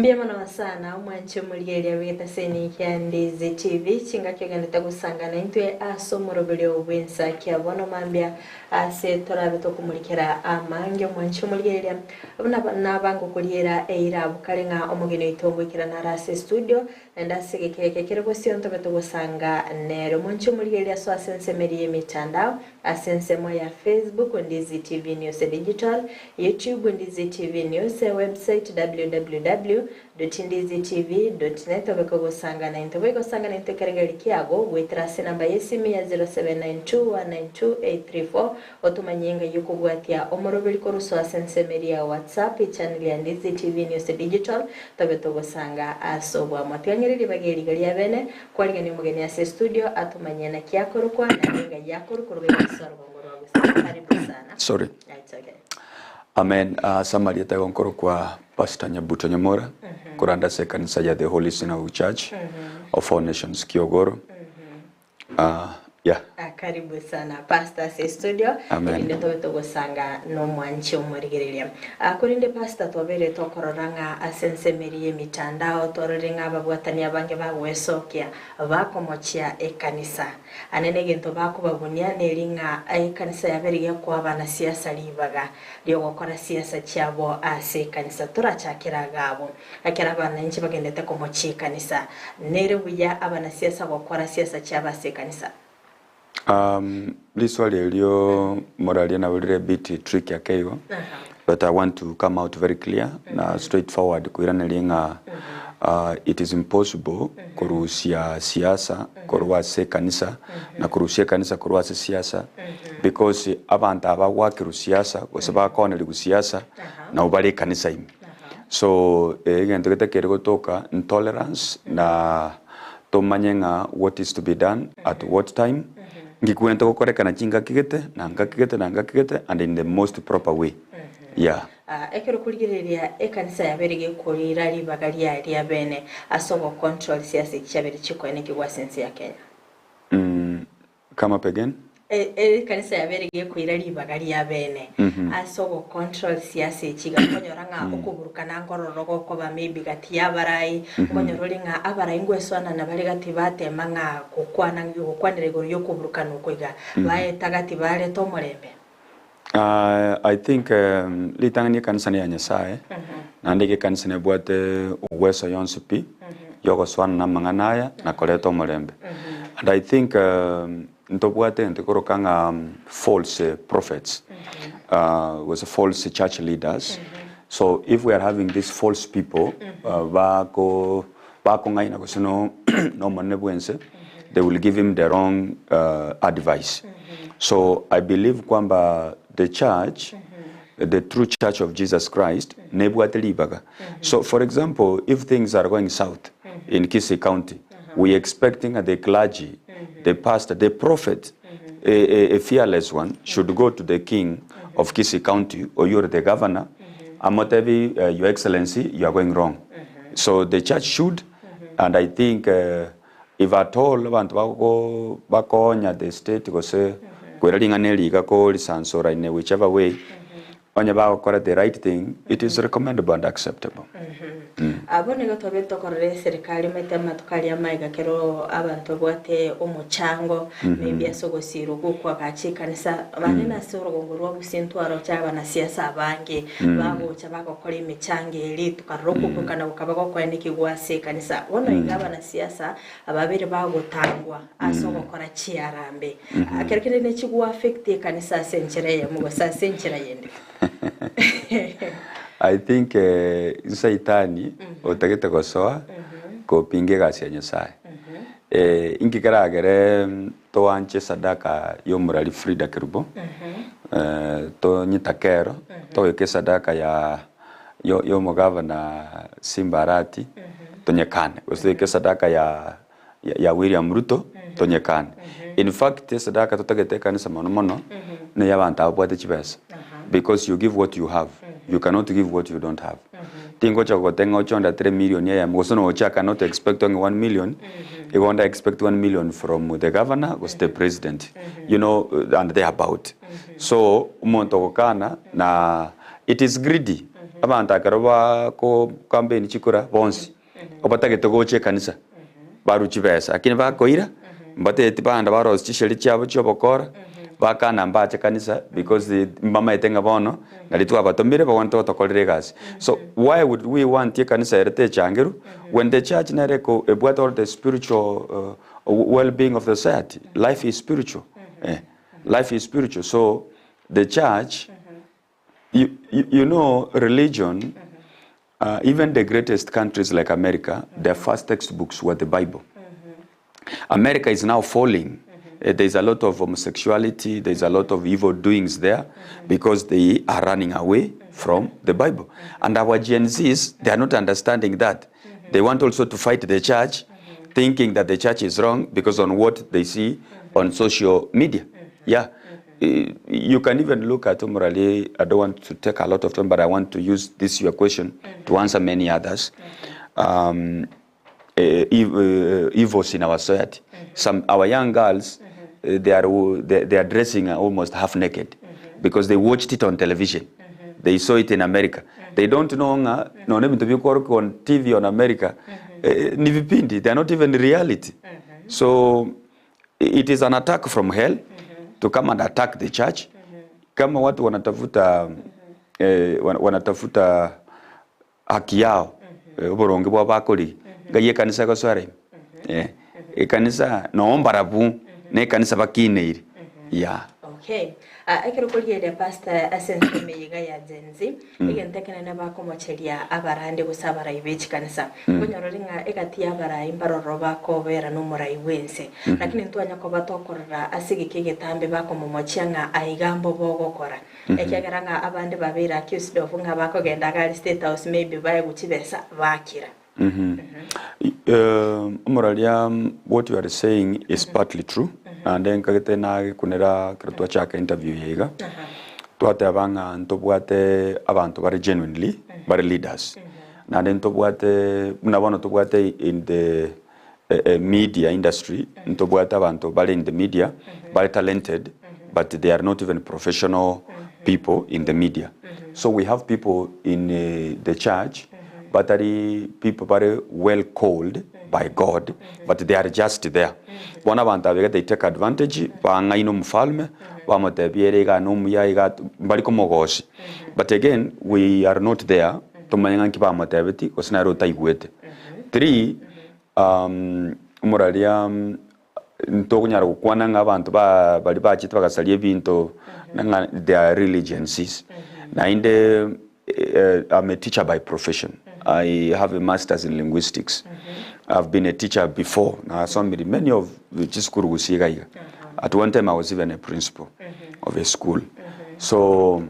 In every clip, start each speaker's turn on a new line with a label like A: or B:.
A: Mbuya mono sana omwanche omorigereria bw'egetaseni kia Ndizi TV, chingaki ogendete gosangana intwe ase omoroberio bw'ensa kia bono mambia ase torabe tokomorikera amange omwanche omorigereria buna nabange okoriera eira abwo kare ng'a omogeni oito ngoikerana are ase estudio Naende ase egeka eke kere bosio ntobe togosanga nere. Omonche omorigereria asoe ase ensemo eria y'emetandao, ase ensemo ya Facebook, Ndizi TV News Digital, YouTube, Ndizi TV News, website www.ndizitv.net obe kogosanga naintwe. Boigo sanga naintwe ekerengererio kiago goetera ase enamba y'esimi ya 0792192834 otomanyie ng'ai okobwatia omoroberi korwa ase ensemo eria ya WhatsApp, echannel ya Ndizi TV News Digital, Tobe togosanga ase oboamo. Tiga ribaga eri iga ria bene, kwarigania omogeni ase estudio atomanyie naki akorokwa naende ngai akorwa korwa iga ase orogongo rwa Gusii. Karibu sana.
B: Sorry.
A: Yeah, it's okay.
B: Amen. Ase amarieta igo nkorokwa Pastor Nyabuto Nyamora, korande ase ekanisa ya The Holy Synagogue Church of All Nations Kiogoro. Ah, yeah.
A: Ah, karibu sana pastor ase studio
B: Amen.
A: erinde tobe togosanga nomwanchi omorigereria Ah, korende pastor twabere tokorora ng'a ase ensemo eri y'emitandao twarorire ng'a ababwatani abange bagwesokia bakomochia ekanisa ane negento bakobabunia neri ng'a ekanisa yabere gekoa abanasiasa ribaga riogokora siasa chiabo ase ekanisa torachakera iga abwo Ekero abananchi bagendete komochia ekanisa, nere buya abanasiasa gokora siasa chiabo ase ekanisa.
B: Um, riswali erio moraria nabo rire a bit tricky ake igo but I want to come out very clear na straight forward koiraneria ng'a uh, it is impossible korusia siasa korwa ase ekanisa na korusia ekanisa korwa ase siasa because abanto aba bagwakirwe siasa gose bakonerigwe siasa nabo bare ekanisa ime. So egento getakeire gotoka intolerance na tomanye ng'a what is to be done at what time, nki kwenerete gokorekana chingaki gete na ngaki gete na ngaki gete and in the most proper way yeah.
A: Ekero okorigereria ekanisa yabeire gekorira ribaga riaye ria bene ase ogocontrol siasa echi chiabeire chikoenekigwa ase ense ya Kenya.
B: Come up again.
A: Ekanisa yabeire gekoira ribaga ria bene ase ogocontrol siasa echi iga okonyora ng'a okoburukana nkororo gokoba maybe gati ya abarai okonyora ore ng'a abarai ngwesoanana bare gati batema ng'a gokwana gokwanera igoro ya okoburukana oko iga baeta gati bareta omorembe.
B: I think ritang'ani ekanisa neya Nyasaye naende iga ekanisa nebwate uweso yonsi pi yogosoana na amang'ana aya na koreta omorembe. And I think ntobwate egento gekoroka ng'a false prophets gose false church leaders so if we are having these false people bako bakong'aina gose no nomonene bwense they will give him the wrong advice so I believe kwamba the church the true church of Jesus Christ nebwate ribaga so for example if things are going south in Kisii county we expecting the clergy the pastor the prophet a, a, a fearless one should go to the king of Kisii county oyio ore the governor amotebi uh, your excellency you are going wrong so the church should and I think uh, If at all abanto bago bakonya the state gose koira ring'ana eri iga korisansora in a whichever way, onye bagokora the right thing, it is recommendable and acceptable.
A: Abwo nigo twabeire tokorora eserikari omanyete amatuko aria amaiga ekero abanto babwate omochango maybe ase ogosirwa gwokoagacha ekanisa, bande nase orogongo rwa Gusii ntwaroche abanasiasa abange bagocha bagokora emechango eria tokarora okoburukana gokaba gokoenekigwa ase ekanisa. Bono iga abanasiasa ababere bagotangwa ase ogokora chiarambe. Ekero kende nechi affect ekanisa ase enchera eyemo gose ase enchera yende.
B: I think eh, Saitani otagete gosoa kopinga egasi ya Nyasaye. Eh, inki keragere toanche sadaka y'omorari Frida Kerubo, eh, tonyitake ero, toike esadaka ya yo- y'omogavana Simba Arati, tonyekane, gose toike esadaka ya ya William Ruto, tonyekane. In fact, esadaka totagete ekanisa mono mono, neya abanto ababwate chibesa, because you give what you have, you cannot give what you don't have. Tingocha gogotebia ng'a oche ondetere emillion eyemo, gose noche I cannot expect only one million, igo nda expect one million from the governor gose the president, you know, and there about. So, omonto ogokana na it is greedy. Abanto ekero bako campaign chikura bonsi, obatagete gocha ekanisa, barwe chibesa, lakini bakoira, mbatebeti bande barosie chisheria chiabo chia obokora, bakana mbache kanisa because mbamaete ng'a bono nari twabatomire bagwenerete gotokorera egasi. So why would we want ekanisa ere techangerwe when the church nere eko ebwate all the spiritual well being of the society, life is spiritual eh, life is spiritual so the church You, you, you know, religion, even the greatest countries like America, their first textbooks were the Bible. America is now falling. There's a lot of homosexuality, there's a lot of evil doings there because they are running away from the Bible. And our Gen Zs, they are not understanding that. They want also to fight the church, thinking that the church is wrong because on what they see on social media. Yeah. You can even look at Umurali. I don't want to take a lot of time, but I want to use this your question to answer many others. Evils in our society. Some our young girls, they are dressing almost half naked because they watched it on television. They saw it in America. They don't know ng'a nonya ebinto bikorokiwa on TV on America ni vipindi, they are not even reality. So it is an attack from hell to come and attack the church. Kama watu wanatafuta wanatafuta haki yao, oboronge bwabo bakorigia, ngai ekanisa egosoera ime. Ekanisa noo mbarabwo na ekanisa bakineire. Yeah.
A: Okay. Ah, ekero okorigereria pastor ase ensemo eye iga ya Gen Z, egento ekenene bakomocheria abarande gose abarai be chikanisa, nkonyora ore ng'a egati y'abarai mbaroro bakobera nomorai bw'ense. Lakini ntwanya koba tokorora ase egeka egetambe bakomomochia ng'a aiga mbobe ogokora. Ekiagera ng'a abande babeire accused of ng'a bakogenda iga aria State House maybe baegwe chibesa bakira.
B: Omoraria what you are saying is partly true naende nkagete nagekunera ekero twachaka interview eye iga, twateba ng'a ntobwate abanto bare genuinely bare leaders, naende ntobwate buna bono tobwate in the media industry ntobwate abanto bare in the media bare talented but they are not even professional people in the media. So we have people in the church batari people bare well called by God but they are just there. Bono abanto aba iga they take advantage bang'aina omofalme bamotebia ere iga nomuya iga mbari komogosia. But again we are not there tomanye ng'a nki bamotebetie gose nere otaigwete. Three, omoraria ntokonyara gokwana ng'a abanto ba baria bachete bagasaria ebinto ng'a they are really Gen Zs. Naende I'm a teacher by profession. I have a masters in linguistics. I've been a teacher before. Nasomire many of chisukuru gusii iga iga. At one time I was even a principal of a school. So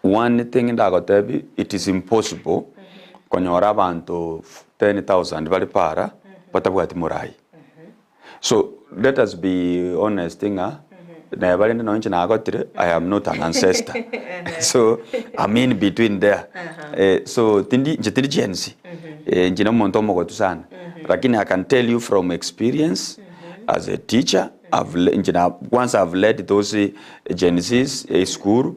B: one thing ndagotebi it is impossible konyora abanto 10,000 bare para batabwati morai. So let us be honest ng'a neba rende nonye inche nagotire I am not an ancestor so I'm in between there so tindi inche tindi Gen Z inche na omonto omogotu sana lakini I can tell you from experience as a teacher I've le inche na once I've led those Gen Zs esukuru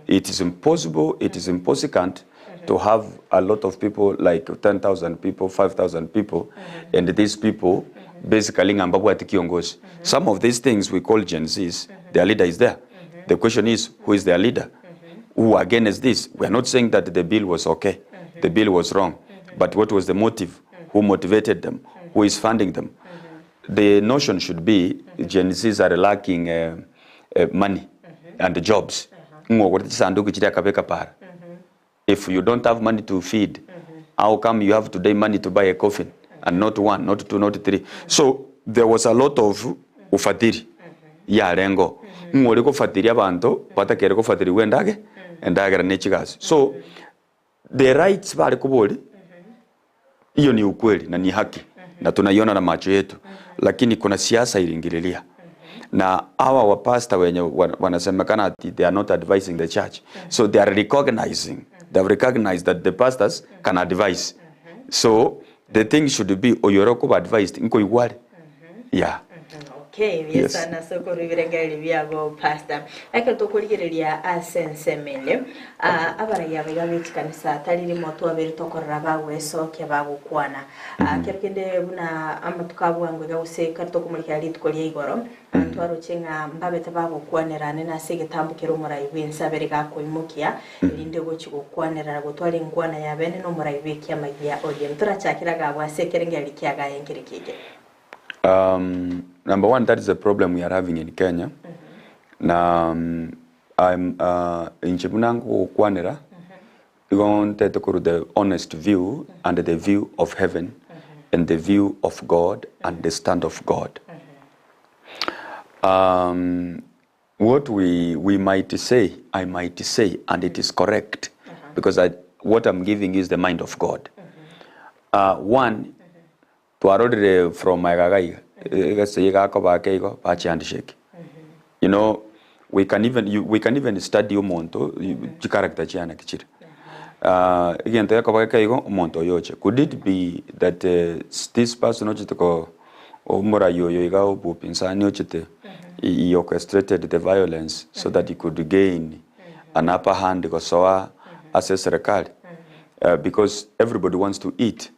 B: it is impossible it is impossicant to have a lot of people like 10,000 people 5,000 people and these people basically ng'a mbabwati kiongozi some of these things we call Gen Zs their leader is there the question is who is their leader who are against this we are not saying that the bill was okay the bill was wrong but what was the motive who motivated them who is funding them the notion should be Gen Zs are lacking money and jobs ng'o ogorete chisanduki chiria akabeka para if you don't have money to feed how come you have today money to buy a coffin and not one not two not three so there was a lot of ufadhili yarengeo ng'o ore kofadhiria abanto batakeire kofadhiriwa endage endagera ne chigasi so the rights bare koboria Hiyo ni ukweli na ni haki na tunaiona na macho yetu, lakini kuna siasa iliingililia na hawa wapasta wenye wanasemekana ati they are not advising the church so they are recognizing they have recognized that the pastors can advise so the thing should be oyore okoba advised nkoigwa are yeah.
A: Okay. Okay, buya
B: Yes.
A: sana ase okorwa ebirengererio biago Pastor. Ekero tokorigereria ase ensemo ende, ah, abaraiyo aba iga be chikanisa tari rimo twabere tokorora bagwesokia bagokwana. Ah, kero kende buna amatuko a bwango iga gose ekero tokomorikera rituko ria igoro, ah, twaroche ng'a mbabete bagokwanera ane nase egetambo kere omorai bw'ense abere gakoimokia, erinde gochia gokwanera gotwara enkwana y'abene na omorai bw'ekiama gia ODM. Torachakere agabwo ase ekerengererio kiagaye nkere keke.
B: Um, number one, that is a problem we are having in Kenya. Na I'm, inche buna ngogokwanera, igo ntete korwa the honest view and the view of heaven and the view of God and the stand of God. What we, we might say, I might say, and it is correct, because I, what I'm giving is the mind of God. One, twarorire from magega iga, egese iga akoba ake igo, bache handshake. You know, we can even, you, we can even study omonto, chicharacter chiaye naki chire. Egento gekoba geke igo, omonto oyo oche. Could it be that this person ochete ko omorai oyo iga obopinzani ochete, he orchestrated the violence so that he could gain an upper hand gosoa ase eserekari? Because everybody wants to eat.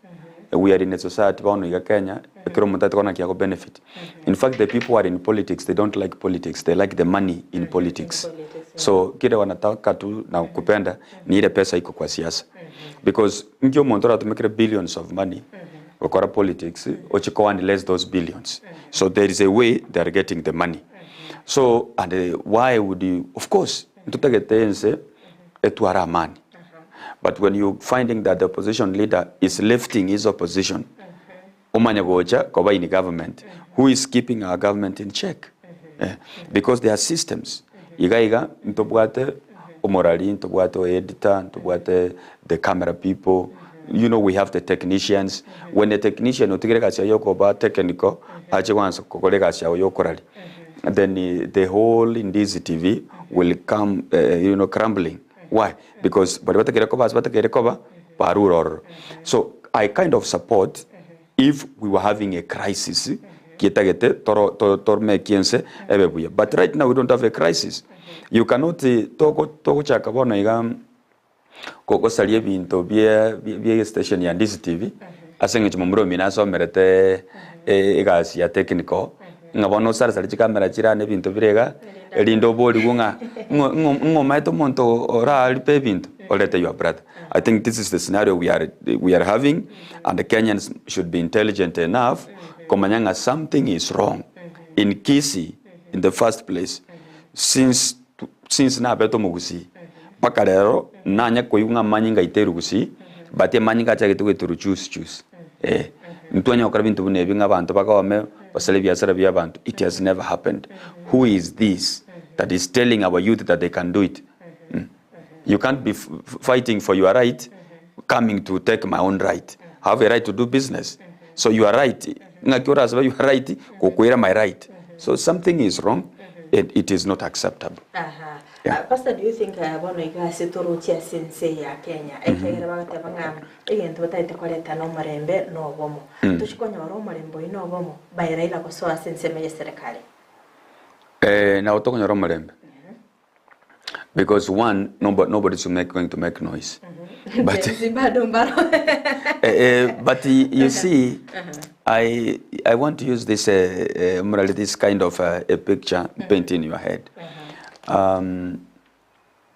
B: We are in a society bono iga Kenya, ekero omonto atagete naki ago benefit. In fact the people who are in politics they don't like politics, they like the money in politics. So kile wanataka tu na kupenda ni ile pesa iko kwa siasa. Because inki omonto oratumekere billions of money gokora politics, oche ko earn less those billions. So there is a way they are getting the money. So and why would you, of course, ntotagete ense etware amani. But when you finding that the opposition leader is lifting his opposition, omanye gocha koba in government, who is keeping our government in check? Eh, because there are systems. Iga iga, ntobwate omorari, ntobwate editor, ntobwate the camera people, you know we have the technicians. When the technician otigere gasi yaye okoba technical, ache kwanza kokora egasi yago yokorari. Then the whole Ndizi TV will come you know, crumbling. Why? Because bari batakere koba ase batakere koba, barure ororo. So I kind of support if we were having a crisis, kietagete toro to tormekie ense ebe buya. But right now we don't have a crisis. You cannot toko togochaka bono iga gosaria ebinto bie bie station ya Ndizi TV ase eng'encho momura omino asomerete egasi ya technical ng'a bono osare sare chicamera chire aa na ebinto bire iga erinde oborigwe ng'a ng'o ng'o ng'omaete omonto oraripe ebinto orete your brother. I think this is the scenario we are having and the Kenyans should be intelligent enough komanya ng'a something is wrong in Kisii in the first place since since nabete omogusii mpaka rero nanya koigwa ng'a amanyinga aiteirwe gusii but amanyinga achagete goiterwa juzi juzi eh. Ntwanya gokora ebinto buna ebi ng'a abanto bagome basare ebiasara bia abanto it has never happened. Who is this that is telling our youth that they can do it? You can't be fighting for your right coming to take my own right. I have a right to do business. So your right, ng'aki orasabe your right gokoira my right. So something is wrong and it is not acceptable.
A: Aha.
B: Yeah.
A: Pastor, do you think bono iga ase torochie ase ense ya Kenya, ekiagera bagateba ng'a egento batagete koreta na omorembe na obomo, tochi konyora omorembe oyio na obomo by Raila gosoa ase ensemo ye serikali?
B: Eh, nabo tokonyora omorembe because one, nobody, nobody is make, going to make noise. But,
A: Gen Z bado mbaro.
B: But you see, I want to use this, Murali, this kind of a picture paint in your head.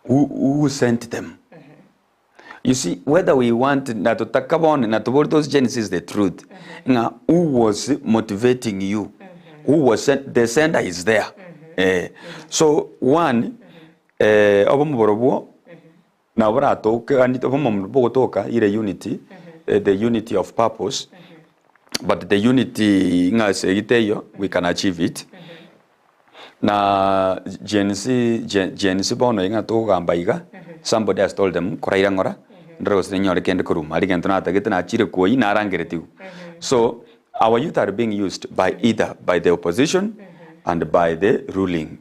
B: Who sent them? You see, whether we want natotaka bono natobori those Gen Z is the truth. Ng'a who was motivating you? Who was sent? The sender is there. Eh, so one, eh, obomoboro bwo nabo boratoke and obomo bogotoka ire unity, the unity of purpose, but the unity ng'a ase egite we can achieve it. Na Gen Z, Gen Z bono iga togamba iga, somebody has told them koraira ng'ora ndore gose ninyore kende koruma ari gento natagete nachire kwoyi narangeretiwu. So our youth are being used by either by the opposition and by the ruling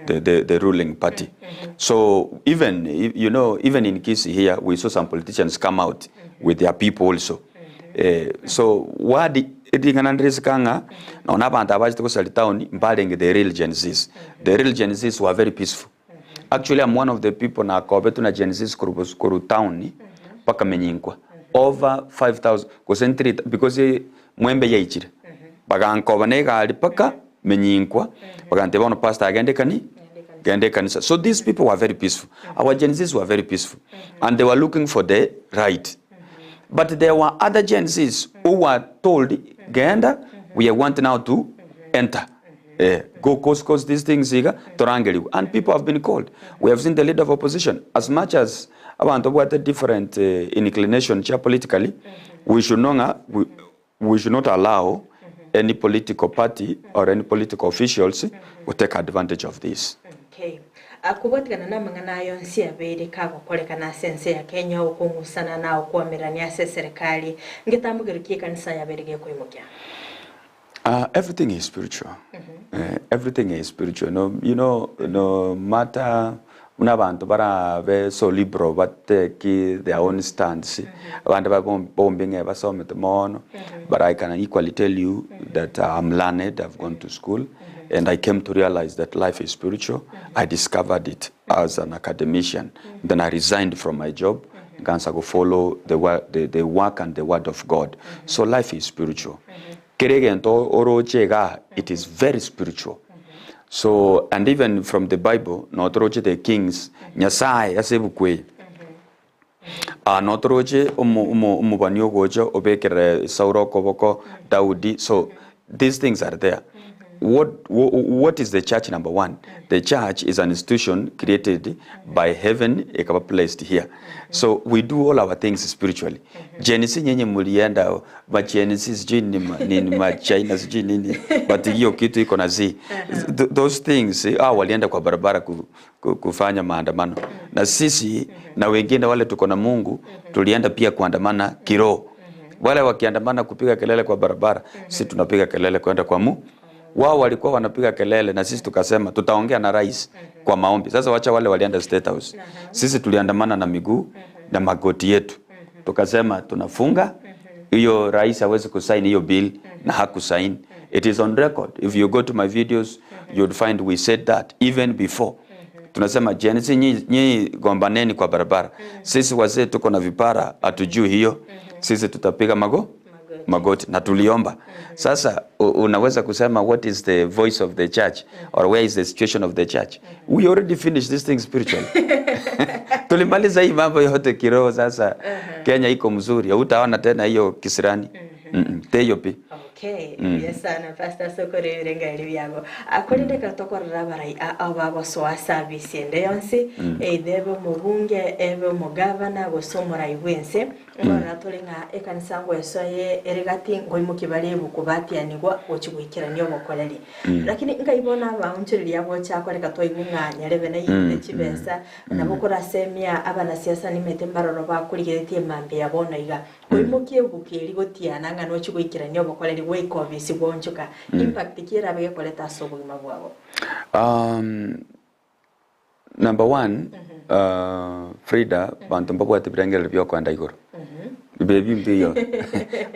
B: the ruling party. So even you know even in Kisii here we saw some politicians come out with their people also. So what Ring'ana ndire isiko ng'a nonya abanto aba bachete gosaria town mbarenge the real Gen Zs. The real Gen Zs were very peaceful. Actually I'm one of the people nakobetwe na Gen Zs korwa bos korwa town mpaka Menyinkwa over 5000 gose ntiri because mwembe yaichire. Bagankoba na egari mpaka Menyinkwa bagantebia bono pastor agende ekani genda ekanisa. So these people were very peaceful. Our Gen Zs were very peaceful and they were looking for the right. But there were other Gen Zs who were told genda we want now to enter eh, go cause cause these things iga torangeriwe and people have been called. We have seen the leader of opposition as much as abanto babwate different eh, inclination chia politically we should know ng'a we, we should not allow any political party or any political officials to take advantage of this.
A: Okay. Kobwatikana namang'ana aya onsi abeire kagokorekana ase ense ya Kenya okong'usana na okwamererania ase eserekari, ngetambo kerokio ekanisa yabeire gekoimokia?
B: Everything is spiritual. Everything is spiritual. No, you know, no matter buna abanto barabe so liberal batake their own stands, abande babombe ng'a basomete mono, but I can equally tell you that I'm learned, I've gone to school, and I came to realize that life is spiritual. I discovered it as an academician. Then I resigned from my job, nkansa go follow the work and the word of God. So life is spiritual. Kere egento oroche igaa, it is very spiritual. So, and even from the Bible, notoroche the kings, Nyasaye ase ebuku eye. Ah, notoroche omobani ogocha obekerere Saulo okoboko, Daudi. So, these things are there. What is the church number one? The church is an institution created by heaven ekaba placed here. So we do all our things spiritually. Gen Z nyenye mulienda ma Gen Z sijui ni ma, nini ma China sijui nini but hiyo kitu iko na Z. Those things ah, walienda kwa barabara kufanya maandamano. Na sisi na wengine wale tuko na Mungu tulienda pia kuandamana kiroho. Wale wakiandamana kupiga kelele kwa barabara, sisi tunapiga kelele kwenda kwa Mungu. Wao walikuwa wanapiga kelele na sisi tukasema tutaongea na rais kwa maombi. Sasa wacha wale walienda State House. Sisi tuliandamana na miguu na magoti yetu. Tukasema tunafunga hiyo, rais hawezi kusign hiyo bill na hakusign. It is on record. If you go to my videos you'd find we said that even before. Tunasema Gen Z nyinyi gombaneni kwa barabara. Sisi wazee tuko na vipara hatujui hiyo. Sisi tutapiga magoti na tuliomba. Sasa unaweza kusema what is the voice of the church or where is the situation of the church? We already finished this thing spiritually. Tulimaliza hii mambo yote kiroho sasa. Kenya iko mzuri. Hutaona tena hiyo kisirani. Teyo pi.
A: Okay, yes sana Pastor Sokore renga byago. Akorinde katokorera barai abagosoa service ende yonsi eithebe omobunge ebe omogavana gose omorai bwense ngorora tore ng'a ekanisa ngweso ye ere gati ngoimoki bare ebuku batianigwa gochi goikerania obokoreri. Lakini nkaibona abaonchereria gocha koreka twaigwa ng'a nyarebe na yinde chibesa nabo korasemia abanasiasa nimete mbaroro bakorigeretie emambe ya bono iga koimokia ebuku eri gotiana ng'a nochi goikerania obokoreri goika obisi bwonchoka impact ki erabe gekoreta ase obogima bwabo?
B: Number one, Frida, banto mbabwate birengerero biokwenda igoro. Bibe mbiyo.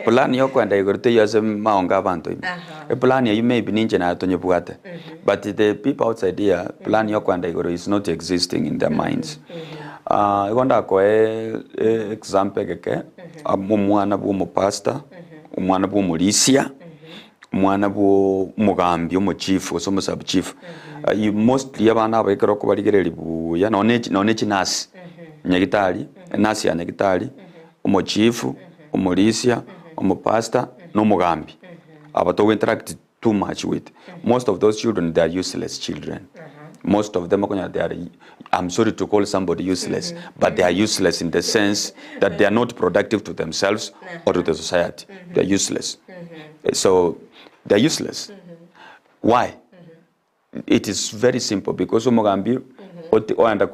B: Plan yokwenda igoro teiyo ase maonga abanto ime. Eplan eyio maybe ninche naye tonyebwate. But the people outside here, plan yokwenda igoro is not existing in their minds. Igo ndakoe example egeke, omwana bwa omopastor, omwana bwa omorisia, omwana bwa omogambi, omochief gose omosabu chief. You mostly abana aba ekero okobarigereria buya, nonye chinasi, nyagitari, enasi ya nyagitari, omochief, omorisia, omopastor, na omogambi. Aba togo interact too much with. Most of those children, they are useless children. Most of them, they are, I'm sorry to call somebody useless, but they are useless in the sense that they are not productive to themselves or to the society. They are useless. So they are useless. Why? It is very simple because omogambi oenda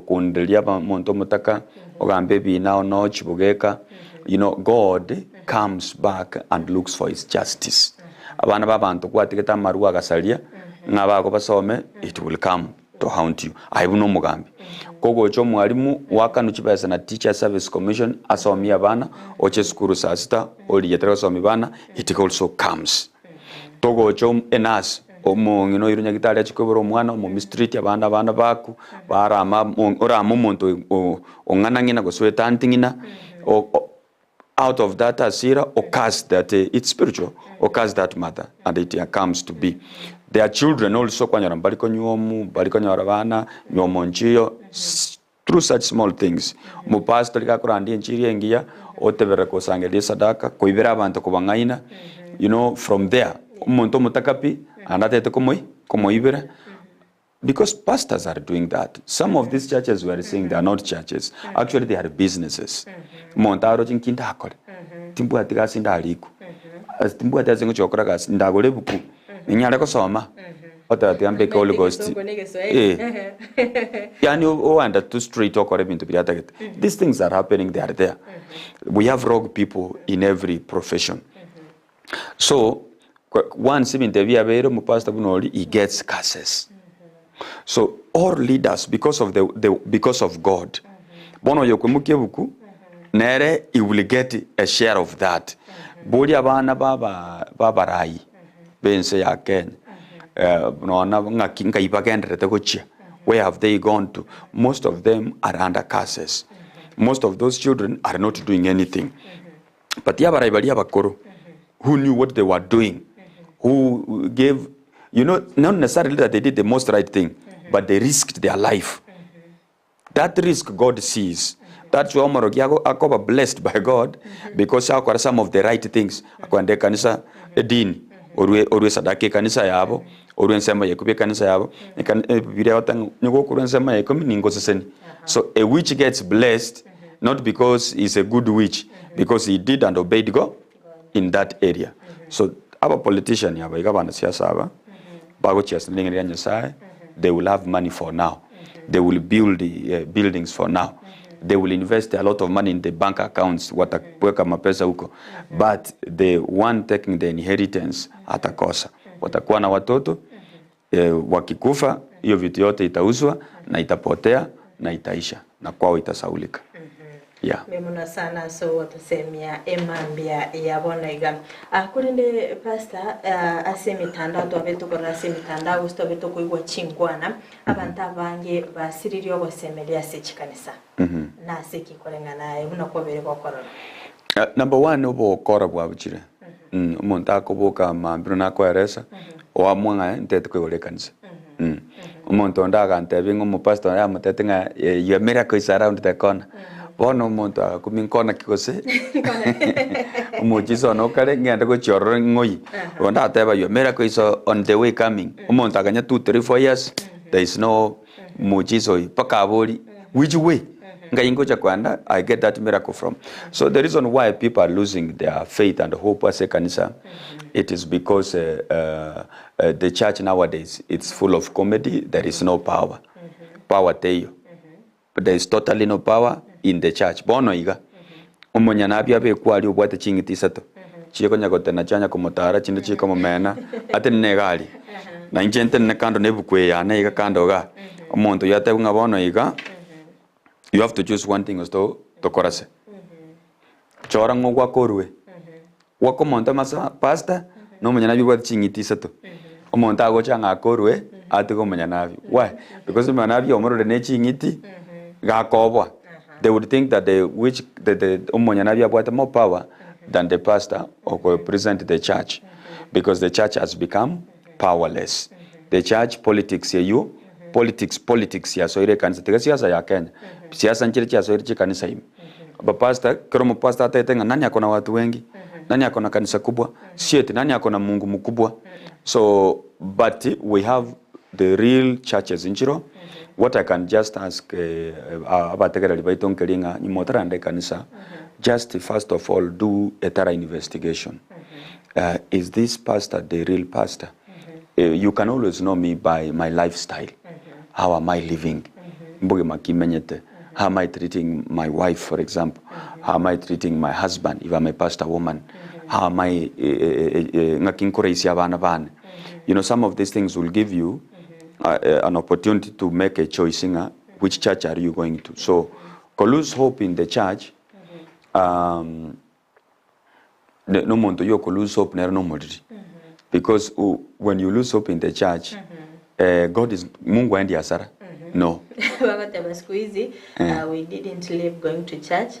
B: kunderia muntu omotaka ogambe ebina ono chibugeka. You know, God comes back and looks for his justice. Abana babantu kwatigete amarwa agasaria ng'a bago basome, it will come to haunt you. Aibu no omogambi. Kogocha omwalimu oakanwe chibesa na Teachers Service Commission asomie abana, oche esukuru saa sita origie tari gosomia bana, it also comes. Togocha enurse omong'ina oirwe nyagitari achie koibora omwana omomistreat abande abana baku barama orame omonto ong'ana ng'ina gose oetanti ng'ina out of that hasira o curse that it's spiritual o curse that mother and it comes to be. Their children also kwanyora mbari konywomu mbari konyora bana nywomo nchiyo through such small things. Omopastor riga akorandia enchiri engiya oteberera kosangereria esadaka koibera abanto kobang'aina you know from there omonto omotaka pi naende atagete komoi komoibera Because pastors are doing that. Some of these churches we are seeing they are not churches. Actually they are businesses. Omonto aroche nki ndakore? Timbwati gasi ndarikwe. Ase timbwati ase ngochia gokora gasi, ndagore ebuku, ninyare gosoma? Oteba tiga mbeke Holy
A: Omanyete
B: Ghost.
A: egesongo na egeswahili.
B: Eh. Yaani oenda tu straight okore ebinto biria atagete. These things are happening, they are there. We have rogue people in every profession. So once ebinto ebi biabeire omopastor buna oria he gets curses. So all leaders because of the, the because of God. Bono oyo okoimokia ebuku nere he will get a share of that. Boria abana baba babarai b'ense ya Kenya eh, nona ng'aki ngai bagendererete gochia where have they gone to? Most of them are under curses. Most of those children are not doing anything. But abarai baria abakoro who knew what they were doing, who gave, you know, not necessarily that they did the most right thing, but they risked their life. That risk God sees. That's why omorokia akoba blessed by God because akora some of the right things. Akwenda ekanisa edini, orue orue sadaka ekanisa yabo, orue ensemo ya ikomi ekanisa yabo, Bibilia egoteba ng'a nigo okorua ensemo ya ikomi ningoseseni. So a witch gets blessed not because he's a good witch, because he did and obeyed God in that area. So aba politician aba iga abanasiasa aba bagochia ase ring'ana ria Nyasaye, they will have money for now, they will build buildings for now, they will invest a lot of money in the bank accounts, wataweka mapesa huko, but the one taking the inheritance atakosa. Watakuwa na watoto wakikufa hiyo vitu yote itauzwa na itapotea na itaisha na kwao itasaulika. Yeah.
A: Mbuya mono sana ase ogotosemia emambia ya bono iga. Ah, korende pastor ah, ase emetandao twabe tokorora ase emetandao gose twabe tokoigwa chinkwana, abanto abange basiririe ogosemeria ase chikanisa. Nase ki koreng'ana aye buna kwabeire gokorora?
B: Number one obokora bwabuchire omonto akoboka mambia buna nakoeresa oamua ng'a ntete koigora ekanisa omonto onde agantebia ng'a omopastor oye amotebete ng'a your miracle is around the corner bono omonto agakumia nkona ki gose omochiso one okare ng'ende gochia ororo ng'oyie onde ateba your miracle is on the way coming omonto akanya two three four years there is no mochiso oyio mpaka aborie which way Ngai ngocha kwenda I get that miracle from. So the reason why people are losing their faith and hope ase ekanisa it is because the church nowadays it's full of comedy there is no power. Power teiyo. There is totally no power in the church. Bono iga omonyanabi abekwe aria obwate ching'iti isato chikonya gotena chianya komotara chinde chikomomena atenene iga aria. Na inche ntenene kando na ebuku eye yane iga kando igaa omonto oyio atebwe ng'a bono iga You have to choose one thing gose to tokorase. Chora ng'a ogwake orue. Gwaka omonto amasa pastor, na omonyanabi obwate ching'iti isato. Omonto agocha ng'a ake orue, atige omonyanabi. Why? Because omonyanabi omorore ne ching'iti, gakoboa. They would think that the which the the omonyanabi abwate more power than the pastor oko present the church because the church has become powerless. The church politics eywo Politics politics yasoire ekanisa tiga siasa ya Kenya siasa nchire chiasoire chikanisa ime abapastor kera omopastor atagete ng'a nani ako na watu wengi nani ako na kanisa kubwa sieti nani ako na Mungu mkubwa so but we have the real churches nchiro what I can just ask abategereri baito nkeri ng'a nyuma otaranda ekanisa just first of all do a thorough investigation is this pastor the real pastor You can always know me by my lifestyle, how am I living, mbogima ki menyete, how am I treating my wife for example, how am I treating my husband if I'm a pastor woman, how am I ng'aki nkoraisia abana bane. You know some of these things will give you an opportunity to make a choice ng'a. Which church are you going to? So ko lose hope in the church um, ne- nomonto oyio oko lose hope nere nomoriri because u, when you lose hope in the church eh, God is Mungu haendi hasara no
A: Bagoteba siku hizi we didn't leave going to church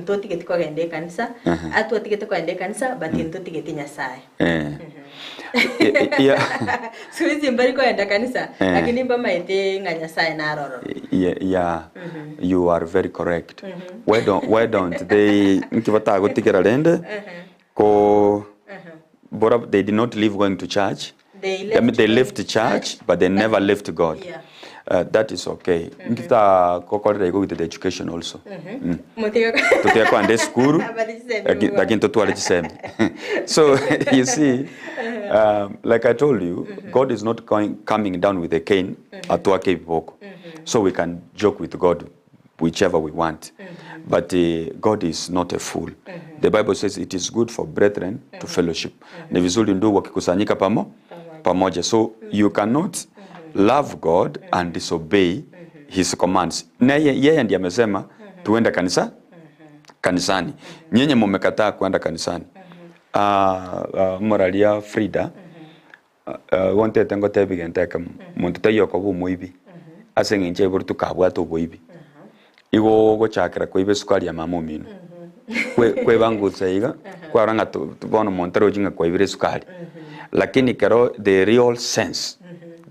A: ntotigeti kogenda ekanisa atwatigete kogenda ekanisa but ntotigeti Nyasaye.
B: Eh. Yeah.
A: Siku hizi mbari kogenda kanisa
B: Eh.
A: lakini mbamaete ng'a Nyasaye naroro.
B: Yeah, you are very correct. Why don't they nki batagotigera rende ko bora they did not leave going to church.
A: They
B: I
A: left
B: mean, they
A: going
B: left
A: to
B: church, but they never left God.
A: Yeah.
B: That is okay. Nkita kokorera igo with the education also.
A: Motiga
B: Tutia kwande skuru
A: Abari
B: lakini totware chisemi. So you see, like I told you, God is not coming down with a cane atuake iboko. So we can joke with God whichever we want. But God is not a fool. The Bible says it is good for brethren to fellowship. Ni vizuri ndugu wakikusanyika pamo pamoja. So you cannot love God and disobey his commands. Na yeye ndiye amesema tuende kanisa kanisani. Nyinyi mumekataa kwenda kanisani. Moralia Frida wontete ngotebi gento ekemo monto taiyo okoba omoibi ase eng'encho aibori tokabwate oboibi igo ogochakera koiba esukari ya mama omino kwebangutsa iga kwarora ng'a bono monto arochi ng'a kwaibire esukari lakini kero the real sense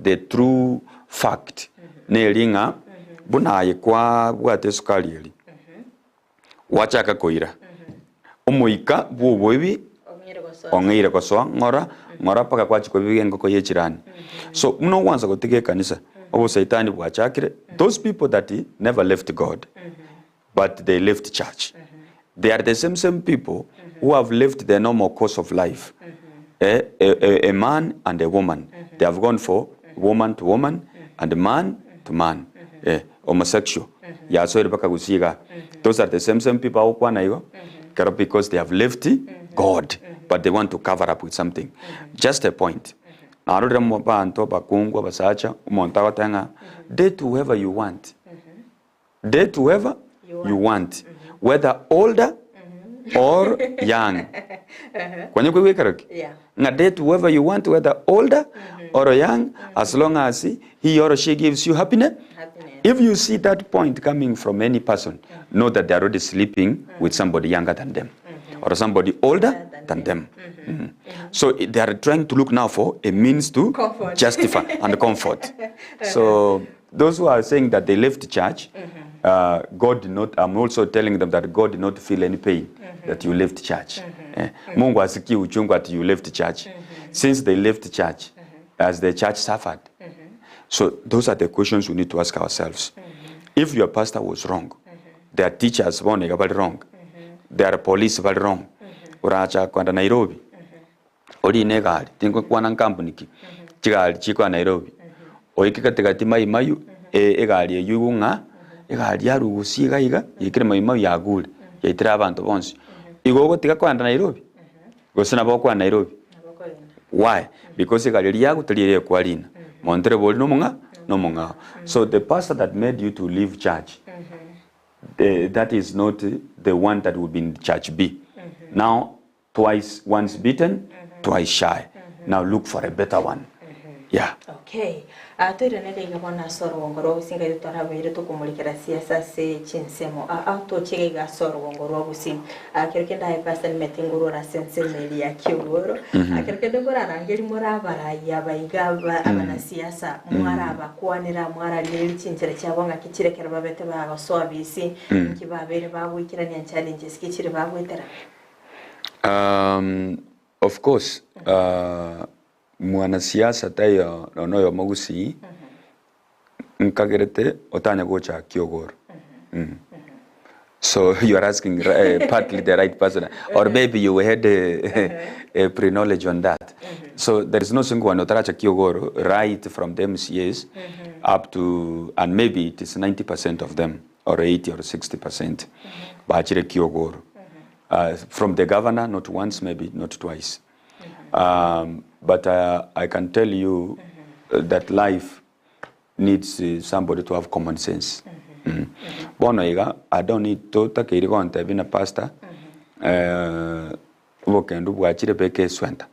B: the true fact neri ng'a buna aye kwabwate esukari eri gwachaka koira omoika bwa oboibi ong'eire gosoa ng'ora ng'ora mpaka kwachia kobiga engoko ya echirani. So buna ogwansa gotiga ekanisa obosaitani bwachakire those people that never left God but they left church they are the same same people who have left the normal course of life a, a, a man and a woman they have gone for woman to woman and man to man homosexual yasoire mpaka gusii igaa those are the same same people agokwana igo kero because they have left God but they want to cover up with something just a point narorire abanto abakungu abasacha omonto agoteba ng'a date whoever you want date whoever you want whether older or young kwanya koigwa ekero ki
A: Yeah.
B: ng'a date whoever you want whether older or young as long as he or she gives you happiness
A: Happiness.
B: If you see that point coming from any person, know that they are already sleeping with somebody younger than them or somebody older than them. So they are trying to look now for a means to
A: Comfort.
B: justify and comfort. So those who are saying that they left church, God did not, I'm also telling them that God did not feel any pain that you left church. Mungu asikii uchungu that you left church. Since they left church, as the church suffered. So those are the questions we need to ask ourselves. If your pastor was wrong, their teachers bono iga bari wrong, their police bari wrong, oracha kwenda Nairobi, orine egari, tingokwana nkampuni ki, chigari chikoa Nairobi, oike katikati Mai Mahiu, egari eywo igo ng'a, egari yarugusia iga iga, yaikire Mai Mahiu yagure, yaitire abanto bonsi. Igo ogotiga koenda Nairobi, gose nabo okoenda Nairobi. Why? Because egari eria yago teri eria ekwarina. Monto ere bori nomong'a nomong'ao. So the pastor that made you to leave church, that is not the one that will be in church B. Now, twice, once bitten, twice shy. Now look for a better one. Yeah.
A: Okay. Toiranere iga bono ase orogongo rwa gusii ngai torabeire tokomorekera siasa ase chinsemo toche iga ase orogongo rwa gusii kero kende aye pastor nimete ngorora ase ensemo eria ya kiogoro kero kende nkorarangeria more abarai aba iga abanasiasa mwarabakwanera mwararigereria chinchera chiabo ng'aki chire ekero babete bagosoa bisi nki babeire bagoikerania challenges ki chire bagoetera.
B: Of course, mwanasiasa taiyo nonya oyomo gusii nkagerete otanya gocha kiogoro. So you are asking partly the right person, or maybe you had a pre-knowledge on that. So there is no single one otaracha kiogoro right from the MCAs up to, and maybe it is 90% of them, or 80 or 60% bachire kiogoro. From the governor, not once, maybe not twice. But I can tell you that life, needs somebody to have common sense. Bono iga, I don't need totakeiri gontebia na pastor, obokendu bwachire beka eswenta.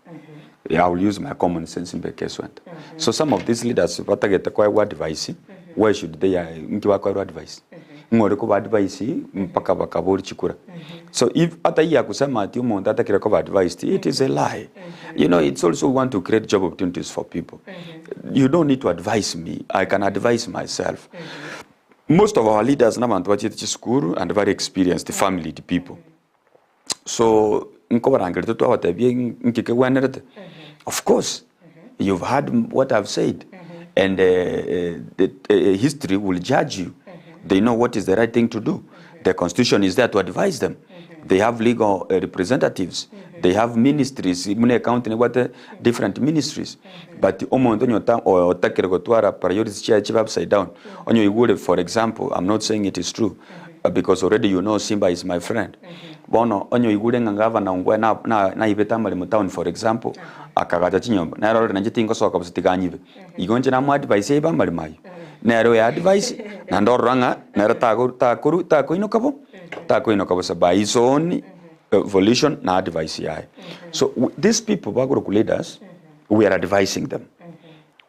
B: I will use my common sense mbeke eswenta. So some of these leaders batagete koegwa advice, why should they nki bakoerwa advice? Ng'o ore koba advice mpaka bakaboria chikura? So if hata hii ya kusema ati omonto atakire koba advised, it is a lie. You know, it's also we want to create job opportunities for people. You don't need to advise me, I can advise myself. Most of our leaders nabanto bachiete chisukuru and very experienced familied people. So nkobarangeria twabatebia nki kegwenerete. Of course, you've heard what I've said and the history will judge you. They know what is the right thing to do. The constitution is there to advise them. They have legal representatives. They have ministries. Muna ecounty nebwate different ministries. But omonto onye ota otakire gotwara priorities chiaye chibe upside down. Onye oigure for example, I'm not saying it is true because already you know Simba is my friend. Bono onye oigure ng'a gavana Ongwae na na naibete amaremo town for example, akagacha chinyomba, nere orore nainche tingosoka bosa tiga anyibe. Igo inche namo advise aibe amaremo aywo. Nere oyo advise, naende orora ng'a nere tago takoru takoinoka bo, takoinoka bosa by his own volition na advice yaye. So these people bakorokwa leaders, we are advising them.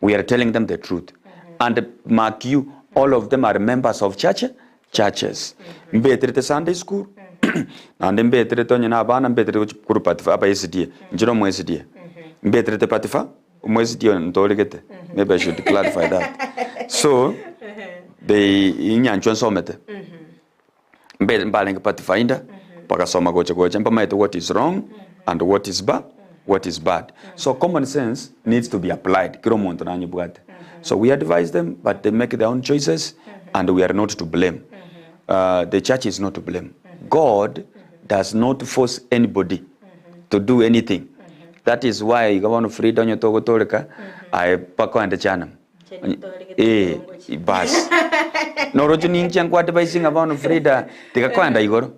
B: We are telling them the truth. And mark you, all of them are members of church, churches. Mbeterete Sunday school, naende mbeterete onye na abana mbeterete gochi korwa Patifa aba SDA, inche na omo SDA. Mbeterete Patifa, omo SDA ntoregete, maybe I should clarify that. So, they inyanchwa nsomete. Mbe mbarenge Pathfinder, bagasoma gocha gocha mbamaete what is wrong and what is ba what is bad. So common sense needs to be applied kera omonto nanyebwate. So we advise them but they make their own choices and we are not to blame. The church is not to blame. God does not force anybody to do anything. That is why iga bono Frida onye togotoreka aye mpaka oende Jehanamu. Eh, bas. Noroche ninche nkwadvise ng'a bono Frida tiga koenda igoro.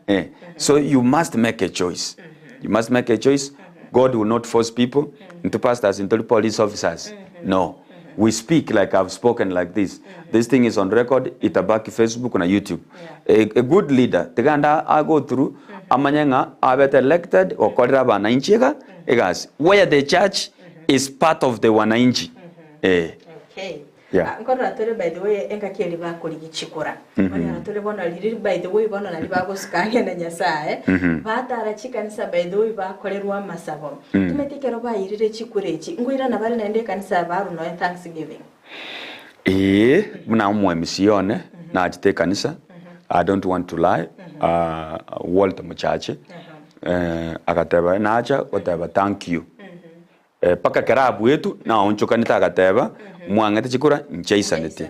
B: Eh, so you must make a choice. You must make a choice. God will not force people. Intwe pastors ntori police officers. No. We speak like I've spoken like this. This thing is on record, itabaki Facebook na YouTube. A good leader, tiga ande a go through, amanye ng'a abete elected gokorera abananchi iga egasi. Where the church is part of the wananchi eh.
A: Okay.
B: Yeah.
A: Ah, nkorora tore by the way engaki eri bakorigia chikura onyora tore bono riri by the way bono nari bagosuka ang'e na Nyasaye batara chikanisa by the way bakorerwa amasabo tumete ekero bairire chikura echi nkoirana bare naende ekanisa barwa nonya thanksgiving.
B: Eeh buna omo MC one nachete ekanisa I don't want to lie Walter Mochache agateba nacha goteba thank you Mpaka ekero abuetwe naonchokanete agateba, Mwang'ete chikura nchaisanete.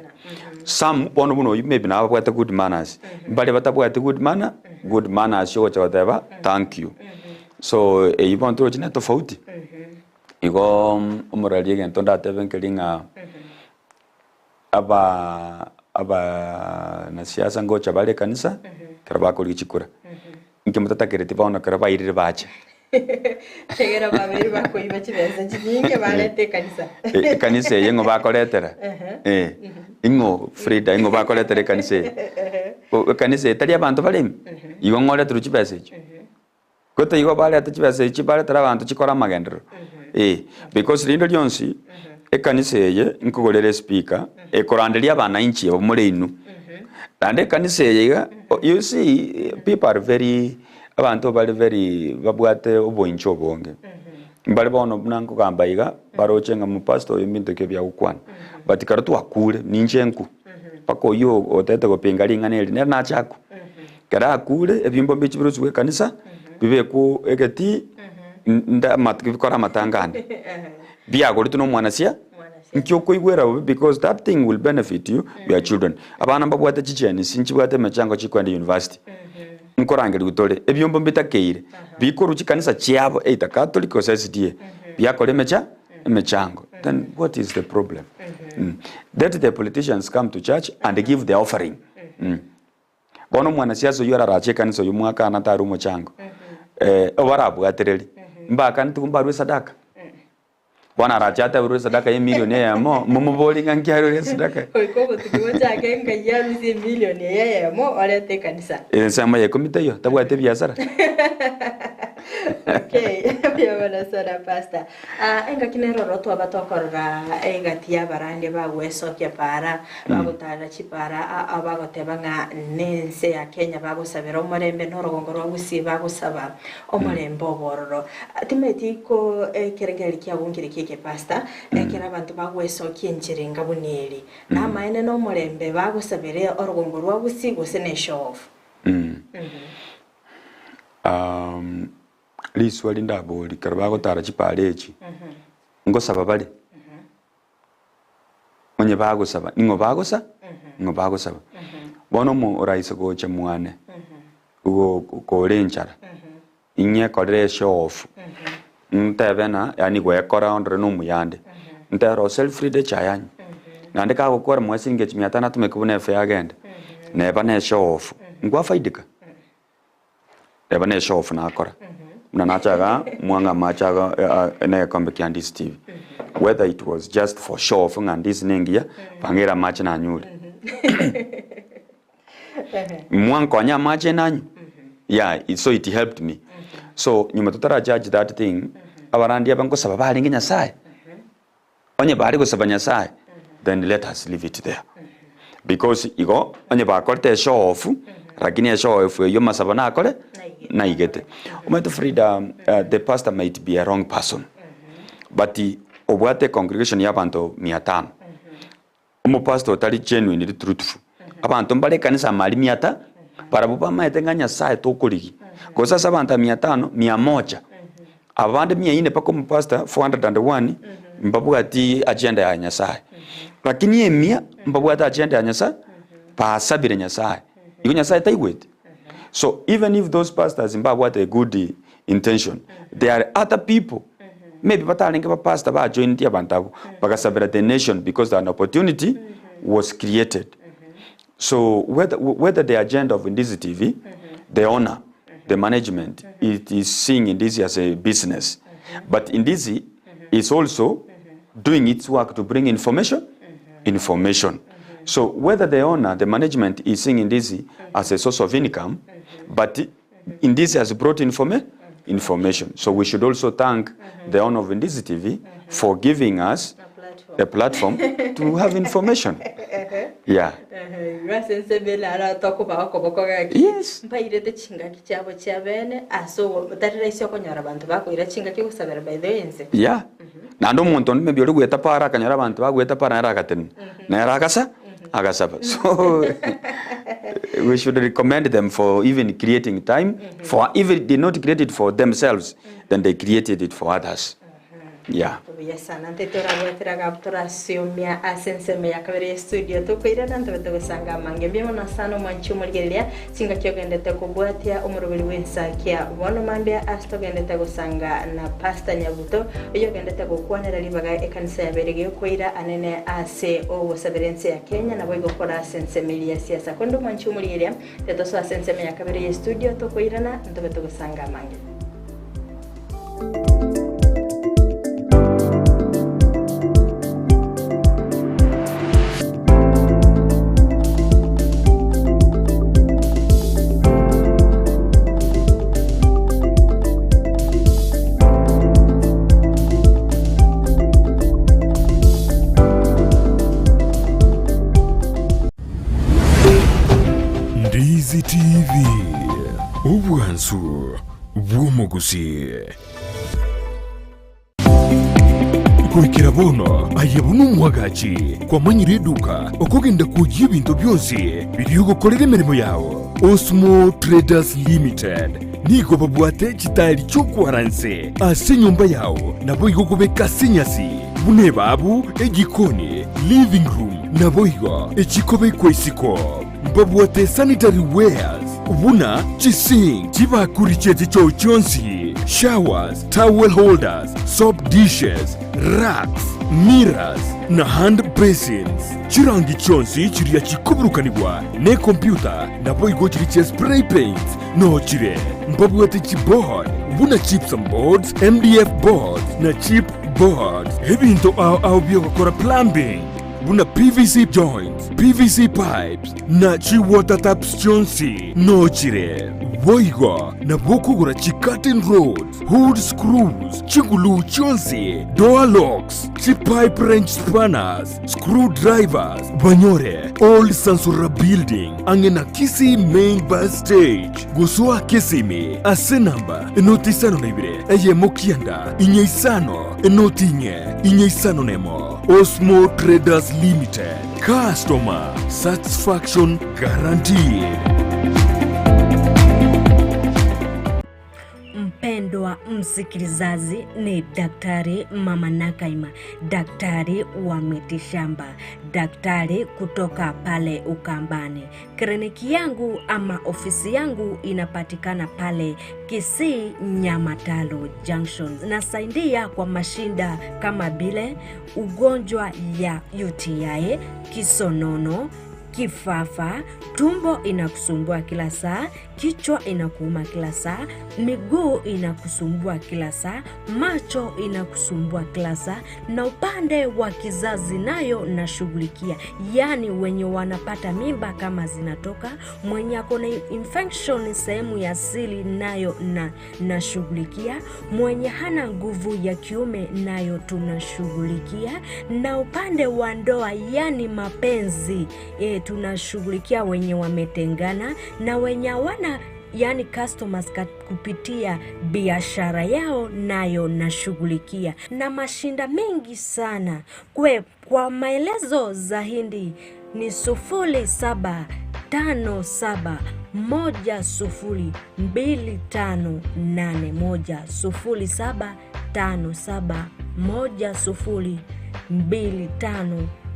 B: Some bono buna oyio maybe nabo babwate good manners, mbaria batabwati good manner, good manners ogocha goteba thank you. So eyio bono torochi ne tofauti. Igo omorari egento ndatebe nkeri ng'a aba abanasiasa ngocha bare ekanisa ekero bakorigia chikura, inki motatakereti bono ekero bairire bache?
A: Ekero babeire bakoiba chibesa chinyinge barete ekanisa.
B: Ekanisa eye ng'o bakoretera? Eh, ing'o Frida ing'o bakoretera ekanisa eye? Ekanisa eye tari abanto bare ime? Igo ng'oreterwe chibesa echio? Gote igo barete chibesa echi baretere abanto chikore amagenderero. Eh, because rinde rionsi ekanisa eye nkogorera espeaker ekoranderia abananchi aba more inwe. Naende ekanisa eye iga, you see people are very abanto bare very babwate oboincho obonge. Mbare bono buna nkogamba iga, baroche ng'a omopastor oyo mbinto ki ebi agokwana. But ekero twakure, ninche nkwe, mpaka oyio otete gopinga ring'ana eri nere nache akwe. Ekero akure, ebiombo mbiche birosigwe ekanisa, bibekwe egetii, nde bikore amatanga ande. Biagoretwe na omwanasia, nki okoigwera bobe because that thing will benefit you, your children. Abana mbabwate chijenisi, nchibwate emechango chikoenda university. Nkorangerigwa tore, ebiombo mbitakeire, bikorwa chikanisa chiabo either Catholic gose SDA, biakora emecha emechango. Then what is the problem? Let the politicians come to church and give their offering. Bono omwanasiasa oyio ararache ekanisa oyio mwakana tari omochango, eh, obarabwatereri, mbakaneti mbarue esadaka. Bono arache ateberwe esadaka y'emilioni eyemo, momoborie ng'a nki arure esadaka?
A: Goika obotuko bochake ngai arusie emilioni eye eyemo orete ekanisa.
B: Ensemo ya ikomi taiyo, tabwati ebiasara.
A: Okay, mbuya mono sana pastor. Ah, engaki nero oro twaba tokorora egati y'abarandia bagwesokia para, bagotarera chipara a- a bagoteba ng'a nense ya Kenya bagosabera omorembe na orogongo rwa Gusii bagosaba omorembe obororo. Timanyeti ko ekerengererio kiago nkere ki eke pastor, ekero abanto bagwesokia enchera enga buna eri, namaene nomorembe bagosabera orogongo rwa Gusii gose ne show off?
B: Riswali ndabori ekero bagotara chipara echi, ngosaba bare? Onye bagosaba, ning'o bagosa? Ning'o bagosaba? Bono omo oraise gocha mwane, go kore enchara, ing'ekorere eshow off, ntebe ng'a yaani gwekora ondore na omuyande, ntere o self lead echae anywe. Naende kagokora moe siringi echi mia tano atumeke buna efare agende, neba ne eshow off, nkwafaidika? Eba ne show off nakora. Buna nacha igaa, mwang'a amache aga na egekombe kia Ndizi TV. Whether it was just for show off ng'a Ndizi nengiya, bang'eire amache nanyure. Mwankonya amache nanywe. Yeah, so it helped me. So nyuma totara judge that thing, abarandia aba nkosaba barenge Nyasaye. Onye bare gosaba Nyasaye, then let us leave it there. Because igo onye bakorete eshow off, lakini eshow off eywo amasabo nakore naigete. Omanyete Frida, the pastor might be a wrong person, but obwate econgregation ya abanto mia tano, Omopastor otari genuinely truthful, abanto mbare ekanisa amari mia ta, barabwo bamaete ng'a Nyasaye tokorigia. Gose ase abanto aba mia tano, mia moja, abande mia ine mpaka omopastor 401 mbabwati agenda ya Nyasaye. Lakini emia mbabwate agenda ya Nyasaye, basabire Nyasaye. Igo Nyasaye taigweti? So even if those pastors mbabwate a good intention, there are other people maybe batarenge ba pastor ba joineti abanto abwo bagasabera the nation because an opportunity was created. So whether, whether the agenda of Ndizi TV, the owner, the management, it is seeing Ndizi as a business. But Ndizi is also doing its work to bring information, information. So whether the owner, the management is seeing Ndizi as a source of income, but Ndizi has brought informa information. So we should also thank the owner of Ndizi TV for giving us a platform to have information. Yeah.
A: Ase ense naro tokoba okoboko gaki.
B: Yes.
A: Mbairete chingaki chiabo chia bene ase ogo tari rahisi okonyora abanto bakoira chingaki gosabera by the way ense.
B: Yeah. Naende omonto onde maybe ore goeta para akanyora abanto bagoeta para nere agatenena. Nere agasa agasaba. So we should recommend them for even creating time for if they did not create it for themselves then they created it for others. Yeah.
A: Buya sana nte torabwatera gabu torasiomia ase ensemo ya kabere ya studio tokoirana ntobe togosanga amange mbuya mono sana omwanchi omorigereria chingaki ogendete kobwatia omoroberi bw'ensakia bono mambia ase togendete gosanga na Pastor Nyabuto oyio ogendete gokwanera ribaga ekanisa yabeire gekoira anene ase ogosabera ense ya Kenya naboigo kora ase ensemo eria ya siasa korende omwanchi omorigereria tetosoa ase ensemo ya kabere ya studio tokoirana ntobe togosanga amange.
C: Ndizi TV, obwansu bw'omogusi. Goikera bono aye buna omwagachi kwamanyire eduka okogenda kwoyia ebinto bionsi biria ogokorera emeremo yao. Osmo Traders Limited nigo babwate chitaeri chi'okwara inse ase enyomba yao naboigo kobeka ase enyasi buna ebabu, ejikoni, living room naboigo echikobekwa isiko. Mbabwate sanitary wares buna chisink, chibakuri chie chichoo chionsi, showers, towel holders, soap dishes, racks, mirrors, na hand basins. Chirangi chionsi chiria chikoburukanigwa nekompyuta naboigo chiria chia spray paints noo chire. Mbabwate chiboard buna gypsum boards, MDF boards na chip. Boards, ebinto ao ao bi'ogokora plumbing, buna PVC joints, PVC pipes, na chi water taps chionsi nochire. Boigo nabo okogora chi curtain rods, hood screws, chiguluu chionsi, door locks, chi pipe wrench spanners, screw drivers, banyore Old Sansura Building ang'e na Kisii Main Bus Stage. Gosoa Kisimi ase namba enoti isano na ibere eyemo kianda inye isano enoti inye inye isano nemo. Osmo Traders Limited, Customer Satisfaction Guaranteed.
D: Mpendwa msikilizaji, ni Daktari Mama Nakaima, daktari wa mitishamba, daktari kutoka pale Ukambani. Kliniki yangu ama ofisi yangu inapatikana pale Kisii Nyamataro Junction. Nasaidia kwa mashinda kama vile ugonjwa ya UTI, kisonono, kifafa, tumbo inakusumbua kila saa, kichwa inakuuma kila saa, miguu inakusumbua kila saa, macho inakusumbua kila saa, na upande wa kizazi nayo nashughulikia, yaani wenye wanapata mimba kama zinatoka, mwenye ako na infection sehemu ya siri nayo na nashughulikia, mwenye hana nguvu ya kiume nayo tunashughulikia, na upande wa ndoa yani mapenzi tunashughulikia wenye wametengana na wenye hawana yani customers kupitia biashara yao nayo nashughulikia, na mashinda mengi sana. Kwa maelezo zaidi ni 0757102581,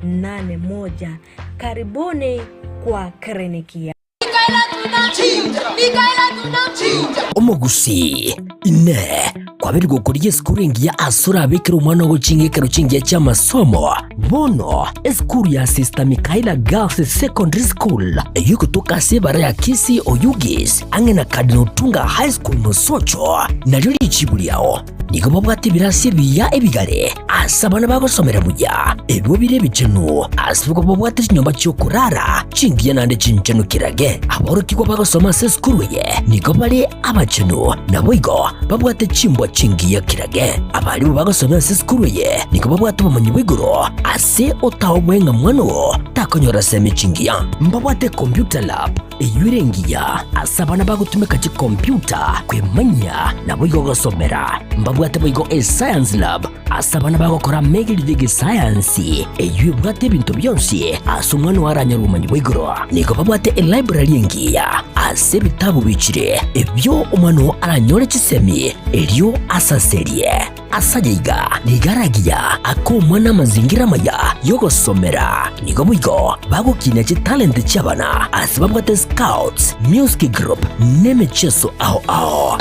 D: 0757102581. Karibuni kwa kliniki ya
E: Omogusii, Inee! Kwabeire gokorigia esukuru engiya ase orabekere omwana oo ching'ekero chingiya chi'amasomo? Bono, esukuru ya Sister Michaela Girls Secondary School, eyio egotoka ase ebara ya Kisii Oyugis, ang'e na Cardinal Otunga High School Mosocho, nario richibu riao. Nigo babwate ebirasi ebiya ebigare ase abana bagosomera buya, ebio bire ebichenu, ase igo babwate chinyomba chi'okorara chingiya naende chinchenu kirage. Aborokigwa bagosoma ase esukuru eye nigo bare abachenu, naboigo babwate chimbwa chingiya kirage. Abarimu bagosomia ase esukuru eye nigo babwate obomanyi bwa igoro ase otaobwe ng'a mwana oo takonyora semi chingiya. Mbabwate computer lab Eyio ere engiya ase abana bagotumeka chikompiuta kwemanyia naboigo gosomera. Mbabwate boigo escience lab ase abana bagokora amegerio y'egesayansi eyio ebwate ebinto bionsi ase omwana oo aranyore obomanyi bwa igoro. Nigo babwate elibrary engiya ase ebitabu bichire ebio omwana oo aranyore chisemi erio asaserie. Ase ayaiga nigo aragiya ake omwana amazingira amaya y'ogosomera. Nigo boigo bagokinia chitalenti chi'abana ase babwate scouts, music group, n'emecheso ao ao.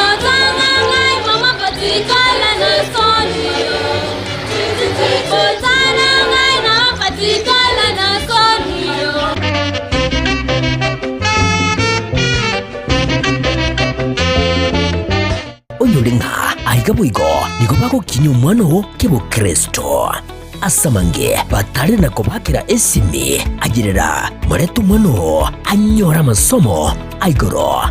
E: Onyore ng'a aiga boigo nigo bagokinyia omwana oo kebokristo. Ase amange batare na kobakera esimi, ayerera morete omwana oo anyore amasomo a igoro.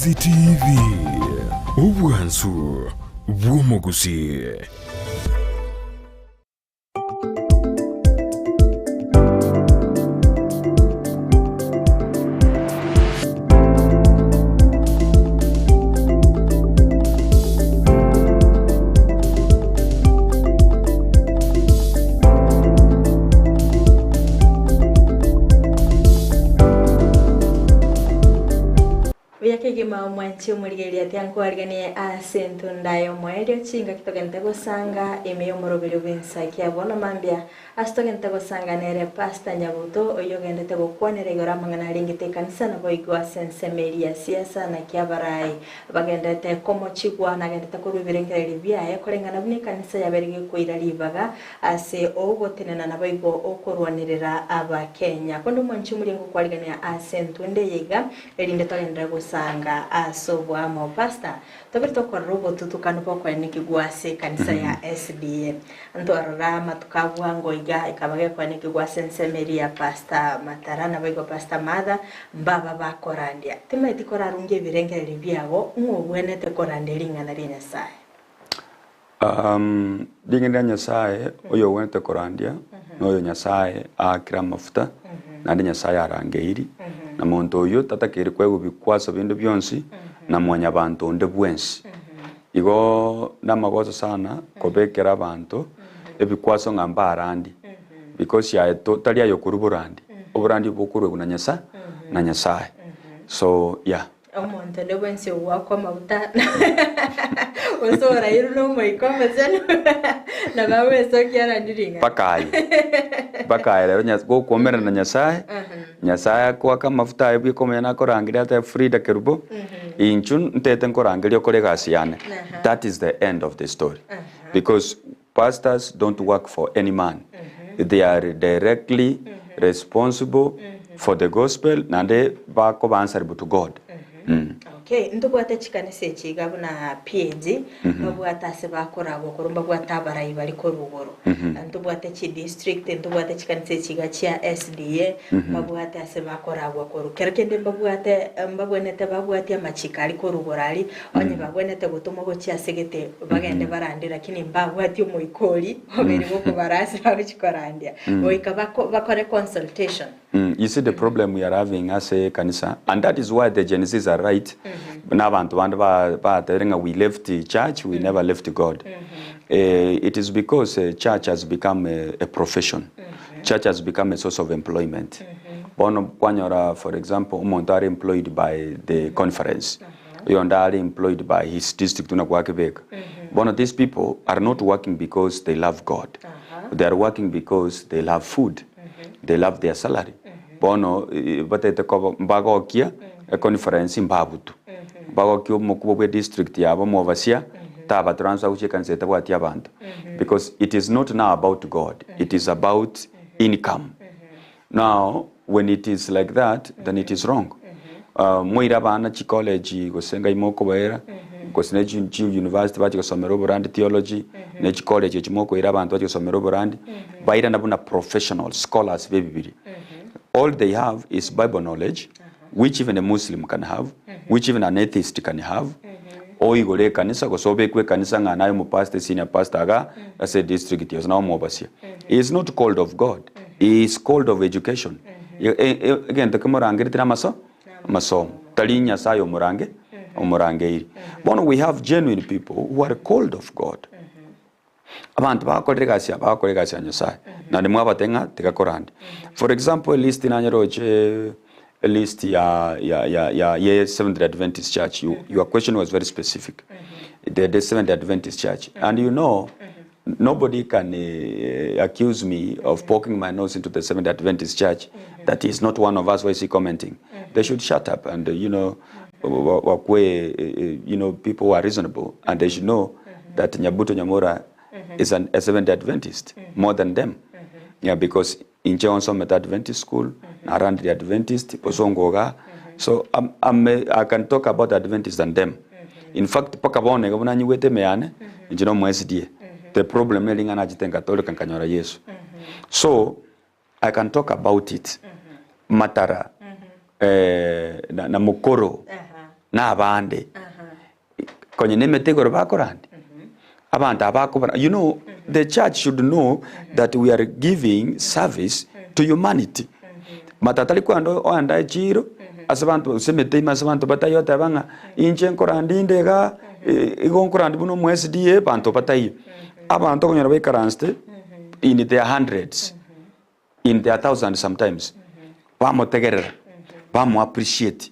C: Ndizi TV, obwansu bw'omogusii.
A: Buya kegima omwanchi omorigereria tiankoariganie ase entunda y'omoerio chingaki togente gosanga ime y'omoroberio bw'ensaki ya bono mambia ase togente gosanga nere Pastor Nyabuto oyio ogendete gokwanera igoro amang'ana arengete ekanisa naboigo ase ensemo eria ya siasa naki abarai Bagenderete komochigwa, nagenderete korua ebirengererio biaye, koreng'ana buna ekanisa yabeire gekoira ribaga ase ogotenena naboigo okorwanerera Abakenya. Konde omwanchi omoria ngokwarigania ase entunda eye iga, erinde togenderere gosanga ase oboamo. Pastor, tobere tokorora obotutukanu bokoenekigwa ase ekanisa ya SDA. Ntwarora amatuko a bwango iga ekaba gekoenekigwa ase ensemo eria ya Pastor Matara naboigo Pastor Martha, Mbaba bakorandia, timaeti korarunge ebirengererio biabo ng'a ogwenerete korandia ring'ana ria Nyasae.
B: Ring'ana ria Nyasae oyogwenerete korandia noyo Nyasae aakire amafuta naende Nyasae arangeiri, na monto oyio tatakeire koegwa bikwaso binde bionsi na mwanyabanto onde bwensi. Igo namagoso sana kobekera abanto ebikwaso ng'a mbarandi. Because aye to tari aye okorua oborandi, oborandi obo bokoruegwa na Nyasa na Nyasaye. So yeah.
A: Omonto onde bwensi ogoakwa amaguta gose orairwe n'Omoika Omochenu nabo agwesokia arandie ring'ana.
B: Mpaka aye, mpaka aye rero Nya gokomerana na Nyasaye, Nyasaye akoake amafuta aye bweka omonyene akorangeria atebe Frida Kerubo, inchu ntete nkorangeria okore egasi yane. That is the end of the story. Because Pastors don't work for any man, they are directly responsible for the gospel naende bakoba answerable to God.
A: Okay, ntobwate chikanisa echi iga buna PAG, mbabwate ase bakoragwa korwa mbabwate abarai bare korwa igoro. Ntobwate chidistrict, ntobwate chikanisa echi iga chia SDA, mbabwate ase bakoragwa korwa. Kero kende mbabwate mbabwenerete babwatie amachiko aria korwa igoro aria, Onye bagwenerete gotomwa gochia ase gete, bagende barandie, lakini mbabwatie omoika oria obeire gokobara ase bagochia korandia. Goika bako bakore consultation.
B: You see the problem we are having ase ekanisa and that is why the Gen Zs are right na abanto bande ba batebire ng'a we left church we never left God. Eh, it is because eh, church has become a, a profession. Church has become a source of employment. Bono kwanyora for example omonto are employed by the conference. Oyonde are employed by his district buna gwakebeka. Bono these people are not working because they love God. They are working because they love food. They love their salary. Bono eh, batete koba mbagokia econference mbabutu. Bagokia omokubo bwe district yabo mobasia taba transfer gochia ekanisa etabwati abanto. Because it is not now about God. It is about income. Now when it is like that then it is wrong. Moire abana chicollege gose ngai mokobaira gose ne chi chi university bache gosomera oborandi theology ne chicollege echi mokoira abanto bache gosomera oborandi bairana buna professional scholars be ebibiria. All they have is bible knowledge which even a Muslim can have, which even an atheist can have, oigore ekanisa gose obekwe ekanisa ng'a naye omopastor esenior pastor iga ase edistrict gose naye omobasia. He is not called of God, he is called of education. E- e- e- egento kemorangeretie namaso amasomo, tari Nyasaye omorange omorangeiri. Bono we have genuine people who are called of God. Abanto bagokorera egasi aba bagokora egasi ya Nyasaye, naende mwabatebia ng'a tiga korande. For example, elist nanyeroche elist ya ya ya ya ye Seventh Day Adventist Church, you, your question was very specific. The, the Seventh Day Adventist Church. And you know, nobody can uh, accuse me of poking my nose into the Seventh Day Adventist Church. That is not one of us. Why is he commenting? They should shut up and, uh, you know, wa- wakwe, uh, you know, people who are reasonable and they should know that Nyabuto Nyamora is an, a Seventh-day Adventist more than them. Yeah, because inche onsomete Adventist school, narandire Adventist, bosongo iga. So I'm, I'm a, I can talk about Adventist than them. In fact, mpaka bono iga buna nyigwete ime yane, inche nomo SDA. The problem neri ng'a nachete nkatoreka nkanyora Yesu. So, I can talk about it. Matara, eh, na, na mokoro. Na abande, konye na emete igoro bakorandia, abanto aba bakobara, you know the church should know that we are giving service to humanity. Matata tari kwenda oenda echiro ase abanto gose emete ime ase abanto bataiyo oteba ng'a inche nkorandia inde igaa, igo nkorandia buna omo SDA abanto bataiyo. Abanto okonyora baikaransete in their hundreds. in their thousands sometimes bamotegerera bamo appreciate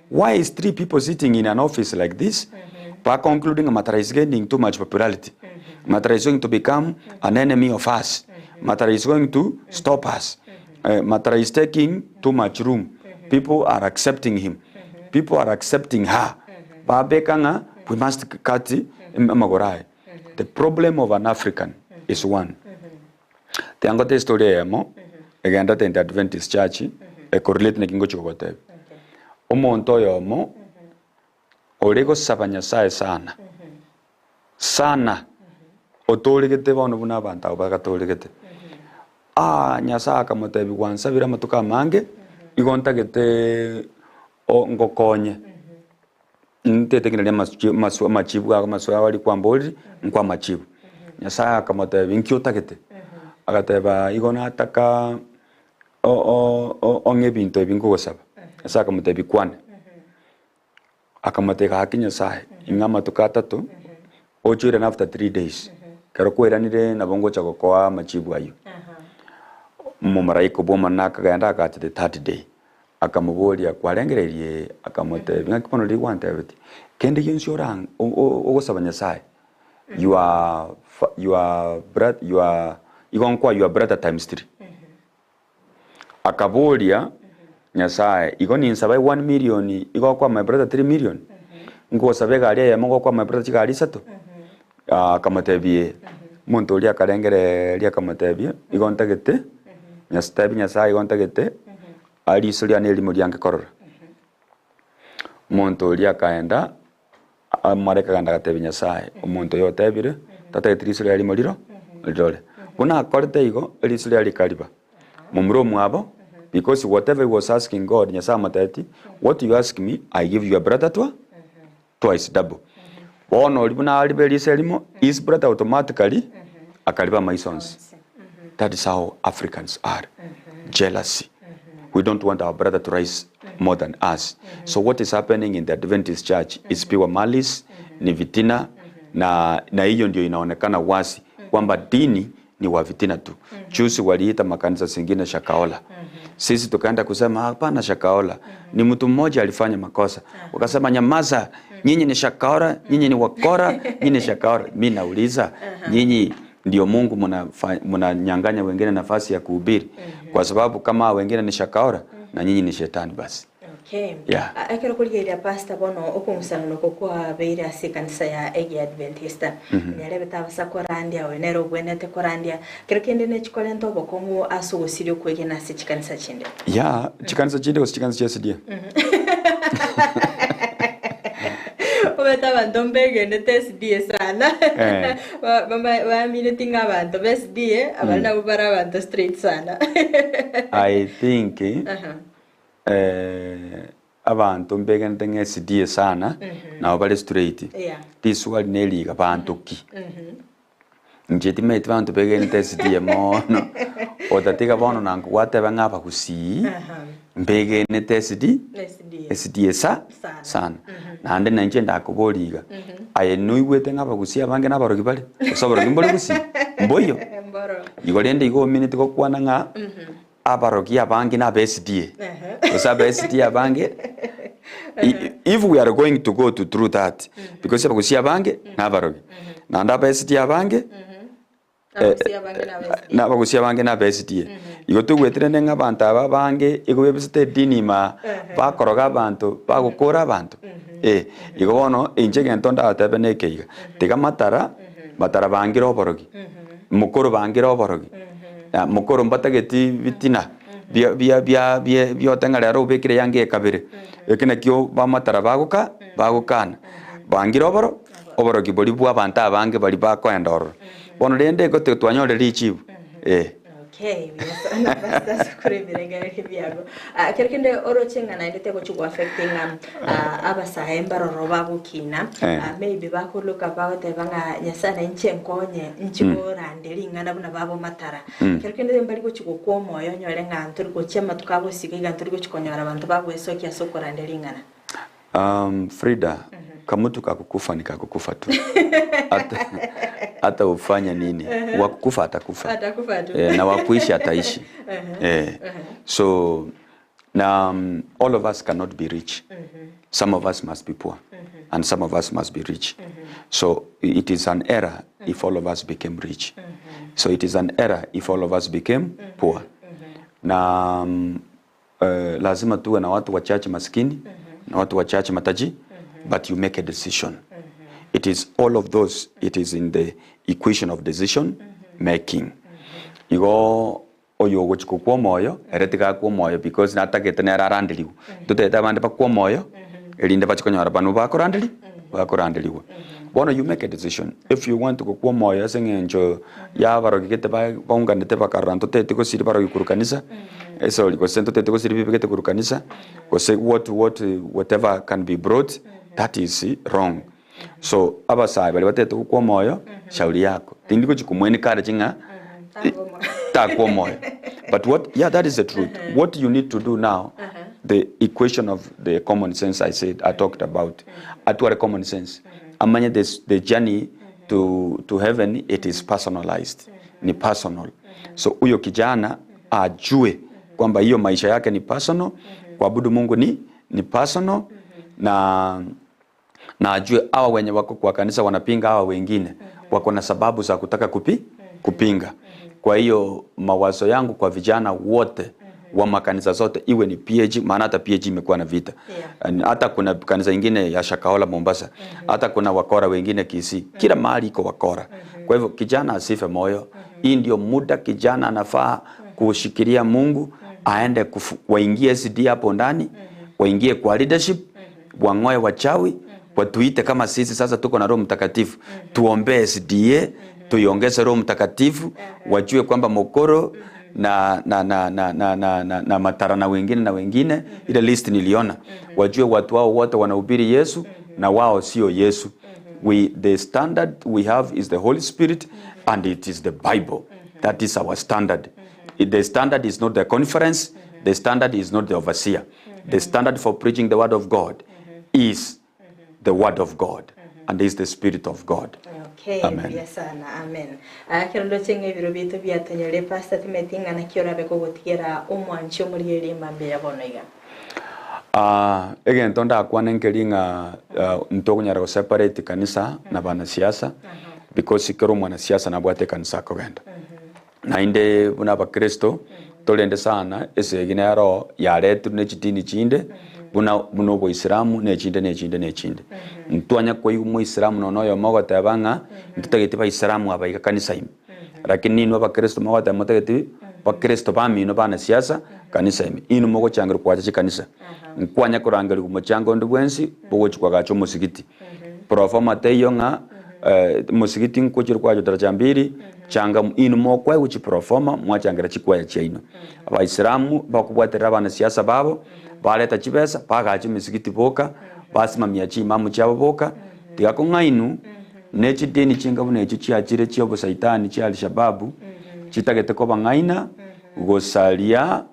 B: why is three people sitting in an office like this ba concluding Matara is gaining too much popularity Matara is going to become an enemy of us Matara is going to stop us eh, Matara is taking too much room people are accepting him people are accepting her babeka ng'a we must cut amagoro aye the problem of an African is one Tiangote estory eyemo egenderete in the Adventist church ekorelate naki ngochia gogotebia. Omonto oyomo ore gosaba Nyasaye sana sana otoregete bono buna abanto abwo bagatoregete. Aa Nyasaye akamotebia gwansabire amatuko amange igo ntagete o ngokonye. Ntete ng'a naria amachibu ago amasoe aria kwamborire, nkwa amachibu. Nyasaye akamotebia, inki otagete? Agateba, igo nataka ong'e ebinto ebi nkogosaba. Nyasaye akamotebia, kwana. Akamotebia, gaki Nyasaye, ing'a amatuko atato, oche oirane after 3 days. Ekero kwairanire nabo ngocha gokoa amachibu ayio. Omomalaika bw'Omonene akagenda agacha the third day. Akamoboria, Kwarengereirie? Akamotebia, Ng'aki bono riria gwantebetie, kende gionsi ora ogosaba Nyasae, your your your igo nkoa your brother times three. Akaboria Nyasae, igo ninsabe 1 million igo okoa my brother 3 million? Nkosaba egari eyemo igo okoa my brother chigari isato? Akamotebia, ee. Omonto oria akarengereria akamotebia, igo ntagete, tebi Nyasae igo ntagete, riso riane erimo riange korora. Omonto oria akaenda, omoreke akagenda agatebia Nyasae, omonto oyo otebire, tatageti riso riaye erimo riro rirore. Buna akorete igo, eriso riaye rikariba. Momura omwabo, because whatever he was asking God, Nyasae amotebetie, what you ask me, I give your brother twice double. Bono oria buna ariba eriso erimo, his brother automatically akariba amaiso onsi. That is how Africans are. Jealousy. We don't want our brother to rise more than us. So what is happening in the Adventist church is pure malice, ni vitina na hiyo ndio inaonekana wazi kwamba dini ni wa vitina tu. Juzi waliita makanisa zingine Shakahola. Sisi tukaenda kusema hapana, Shakahola ni mtu mmoja alifanya makosa. Wakasema nyamaza, nyinyi ni Shakahola, nyinyi ni wakora, nyinyi ni Shakahola. Mimi nauliza nyinyi ndio Mungu mnanyang'anya wengine nafasi ya kuhubiri, kwa sababu kama wengine ni Shakahola na nyinyi ni shetani basi.
A: Okay.
B: Yeah.
A: Ekero kurigereria pastor bono okong'usanana oko kwabeire ase ekanisa ya egi Adventista nyarebete abasa korandia oyo nere obwenerete korandia kero kende nechikorenta obokong'u ase ogosiria okwegena ase chikanisa chinde.
B: Ya chikanisa chinde gose chikanisa chia SDA?
A: Obete abanto mbegenete SDA sana. Baamineti ng'a abanto ba SDA abare nabo bare abanto straight sana.
B: I think abanto mbegenete ng'a SDA sana nabo bare straight. Riswali neriga banto ki? Inche timanyeti banto begenete SDA mono. Otatiga bono nankogwateba ng'a abagusii mbegenete SD
A: SDA.
B: SDA sa
A: Sana.
B: sana. Naende na inche ndakoboria iga, aye noigwete ng'a abagusii abange nabarogi bare? Gose oborogi mbore gusii? Mboiyo.
A: Mboro.
B: Igo rende igo omineti gokwana ng'a abarogi abange na aba SDA. Gose aba SDA abange if we are going to go to through that because abagusii abange nabarogi. Naende aba SDA abange
A: Abagusii abange na aba SDA.
B: na abagusia abange na aba SDA. Igo toigwete rende ng'a abanto aba abange igo bebisete edini ima bakoroga abanto bagokora abanto. Igo bono inche egento ndatebe na eke iga, tiga matara, matara bangire oborogi, mokoro bangire oborogi, mokoro mbatageti bitina bia bia bia bia biote ng'a rero obekire eyanga ekabere, eke nakio bamatara bagoka bagokana, bangire oboro oborogi boria bwa abanto abange baria bakoenda ororo. Bono rende igo twanyorire richibu eh.
A: Okay. Okay, buya sana Pastor ase okora ebirengererio biago. Ah, kero kende oroche ng'a naende tegochi go affecting ah, abasae mbaroro bagokina
B: Eh.
A: ah, maybe bakoloka bagoteba ng'a Nyasaye na inche nkonye nchi korande ring'ana buna baba omatara. Kero kende mbari gochi gokwa omoyo onyore ng'a ntori gochia amatuko agosika iga ntori gochi konyora abanto bagoesokia ase okoranda ring'ana.
B: Um, Frida, kamutu kakukufa ni kakukufa tu. Hata, hata ufanye nini, wakukufa atakufa.
A: Atakufa tu.
B: Eh, na wakuishi ataishi. Eh, so na um, all of us cannot be rich. Some of us must be poor and some of us must be rich. So it is an error if all of us became rich. So it is an error if all of us became poor. Na um, lazima tuwe na watu wachache maskini na watu wachache mataji but you make a decision. It is all of those, it is in the equation of decision making. Igo oyo ogochika okwa omoyo ere tiga akwe omoyo because natagete nere aranderiwe. Totagete abande bakwe omoyo erinde bache konyora bano bakoranderi bakoranderigwa. Bono you make a decision if you want gokwa omoyo ase eng'encho ya abarogi gete ba baunganete bakarora ntotagete gosiria barogi korwa kanisa sorry gose ntotagete gosiria bibe gete korwa kanisa gose what what whatever can be brought that is wrong. So abasae baria batagete gokwa omoyo shauri yako tindi gochi komo encourage ng'a takwa omoyo but what yeah that is the truth what you need to do now the equation of the common sense I said I talked about atware common sense amanye this, the journey to, to heaven it is personalized ni personal so huyo kijana ajue kwamba hiyo maisha yake ni personal kuabudu Mungu ni, ni personal na na ajue hawa wenye wako kwa kanisa wanapinga hawa wengine wako na sababu za kutaka kupi, kupinga. Kwa hiyo mawazo yangu kwa vijana wote wa makanisa zote iwe ni PAG, maana hata PAG imekuwa na vita
A: Yeah.
B: hata kuna kanisa ingine ya Shakahola Mombasa, hata kuna wakora wengine Kisii, kila mahali iko wakora. Kwa hivyo kijana asife moyo. Hii ndio muda kijana anafaa kushikilia Mungu, aende kufu, waingie SD hapo ndani, waingie kwa leadership, wang'oe wachawi, watuite kama sisi sasa tuko na Roho Mtakatifu, tuombee SDA, tuiongeze Roho Mtakatifu, wajue kwamba Mokoro na na na na na, na, na, na Matara na wengine na wengine, ile list niliona, wajue watu wao wote wanahubiri Yesu na wao sio Yesu. We, the standard we have is the Holy Spirit and it is the Bible. That is our standard. The standard is not the conference, the standard is not the overseer. The standard for preaching the word of God is the word of God and is the spirit of God.
A: Okay,
B: Amen.
A: buya sana amen. Ah, kero ndoche ng'a ebiro biaito biatonyore pastor timeti ng'a naki orabe kogotigera omwanchi omorigereria emambia ya bono iga.
B: Ah, egento ndakwane nkeri ng'a uh, ntokonyara go separate kanisa na banasiasa because ekero omwanasiasa nabwate ekanisa akogenda naende buna abakristo torende sana esegi nero yaretirwe na echidini chinde buna buna oboisilamu na echinde na echinde na echinde ntwanya koigwa omoisilamu nonya oyomo ogoteba ng'a ntotagete baisilamu aba iga kanisa ime lakini inwe abakristo mogoteba motagete bakristo bamino banasiasa kanisa ime inwe mogochangerwa koacha chikanisa nkwanya korangerigwa mochango onde bwensi bogochi koagacha omosigiti proforma teiyo ng'a eh, mosigiti nkochire kwacha daraja mbili changa inwe mokoegwa chiproforma mwachangera chikwaya chiaino abaisilamu bakobwaterera abanasiasa babo bareta chibesa bagacha emisigiti boka basimamia chimamu chiabo boka tiga kong'ainu na echidini chinga buna echio chiachire chia obosaitani chia Alshababu chitagete kobang'aina gosaria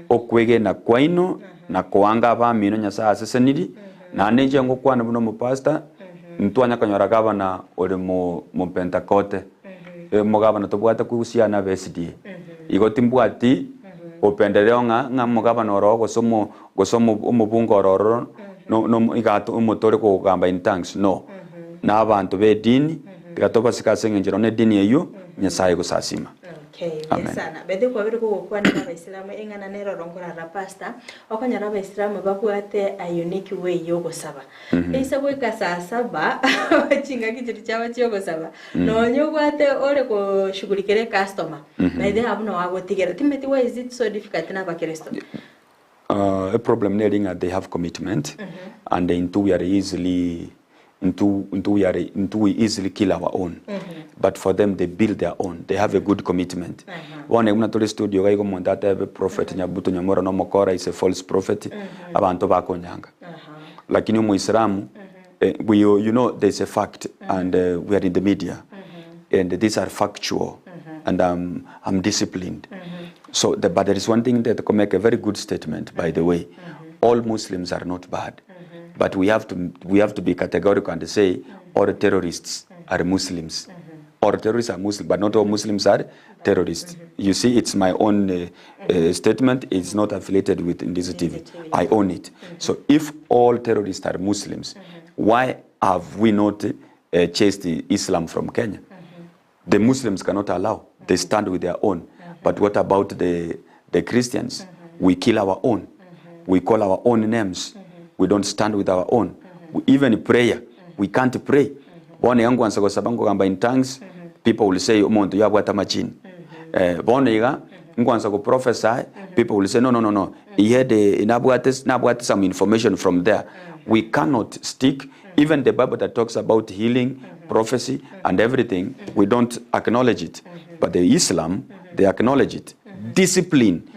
B: okwegena kwaino na koanga abamino Nyasaye aseseniri naende inche ngokwana buna omopastor ntwanya konyora gavana ore mo mopentakote omogavana tobwate kuhusiana na SDA igo timbwati opendeleo ng'a ng'a omogavana oro gose omo gose omo omobunge ororo no no iga omotore kogamba in tongues no na abanto ba edini tiga tobasike ase eng'encho nonya edini eywo Nyasaye egosasima.
A: Okay, buya
B: Amen.
A: sana. Bethe kwabire kogokwanera abaisilamu eng'ana nero oro nkorara pastor, okonyora abaisilamu babwate a unique way yogosaba. Eisa goika saa saba, chingaki chiria chiabo chiogosaba, nonya obwate ore koshughulikera ecustomer, by the way abwo nabo agotigera. Timeti why is it so difficult na abakristo?
B: Uh, a problem neri ng'a they have commitment and intwe we are easily Intwe intwe we are intwe we easily kill our own but for them they build their own they have a good commitment bono buna tore studio iga igo omonto atebe prophet Nyabuto Nyamora na omokora is a false prophet abanto bakonyanga lakini omoislamu eh, we you know there is a fact and we are in the media and these are factual and I'm, I'm disciplined so the, but there is one thing that can make a very good statement by the way all Muslims are not bad But we have to, we have to be categorical and say all terrorists are Muslims. All terrorists are Muslim, but not all Muslims are terrorists. You see, it's my own statement. It's not affiliated with Ndizi TV. I own it. So if all terrorists are Muslims, why have we not chased Islam from Kenya? The Muslims cannot allow. They stand with their own. But what about the, the Christians? We kill our own. We call our own names. We don't stand with our own. We, even prayer, we can't pray. Bono iga nkwansa gosaba nkogamba in tongues, people will say omonto oyo abwate amachini. Eh, bono iga nkwansa go prophesy, people will say no no no no, he had a, nabwate nabwate some information from there. We cannot stick even the Bible that talks about healing, prophecy and everything, we don't acknowledge it. But the Islam, they acknowledge it. Discipline.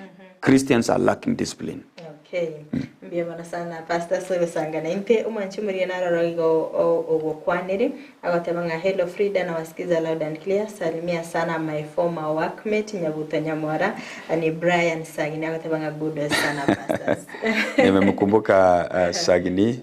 B: Christians are lacking discipline.
A: Okay. Mbuya mono sana Pastor ase ogosanga naintwe. Omwanchi omoria naroro igo ogokwanire agoteba ng'a hello Frida nawasikiza loud and clear salimia sana my former workmate Nyabuto Nyamora ni Brian Sagini agoteba ng'a good sana pastors.
B: Nimemkumbuka Sagini.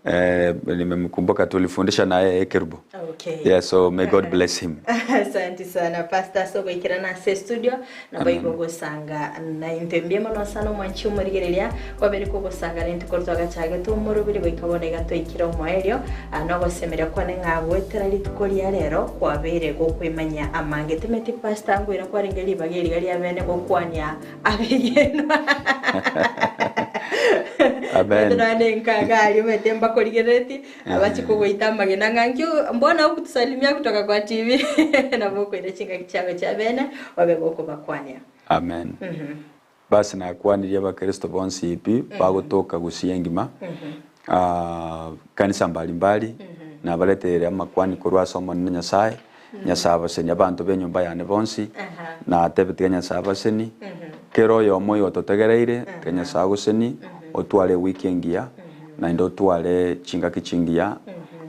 B: Eh, nimemkumbuka tulifundisha na yeye Ekerubo.
A: Okay.
B: Yeah, so may God bless him.
A: Asante sana Pastor ase ogoikerana ase estudio naboigo gosanga naintwe mbuya mono sana omwanchi omorigereria kwabere kogosanga naintwe korwa twagachagete omoroberi goika bono iga twaikire omoerio Ah, nogosemeria kwane ng'a goetera rituko ria rero kwabeire gokwemanyia amange timeti Pastor nkoira kwarenge ribaga eriga ria bene gokwania abegenwa
B: Amen.
A: Nonya nkaga aria omanyete mbakorigerereti abachi kogoita amagena ng'a nkio mbona hukutusalimia kutoka kwa TV nabo okoira chingaki chiabo chia bene obe gokobakwania.
B: Amen. Basi nakwanirie abakristo bonsi pi bagotoka gusii engima ah, kanisa mbalimbali nabareteire amakwani korwa ase Omonene Nyasaye Nyasaye abaseni abanto b'enyomba yane bonsi natebe tiga Nyasaye abaseni kera oyomo oyo ototegereire tiga Nyasaye agoseni otware ewiki engiya naende otware chingaki chingiya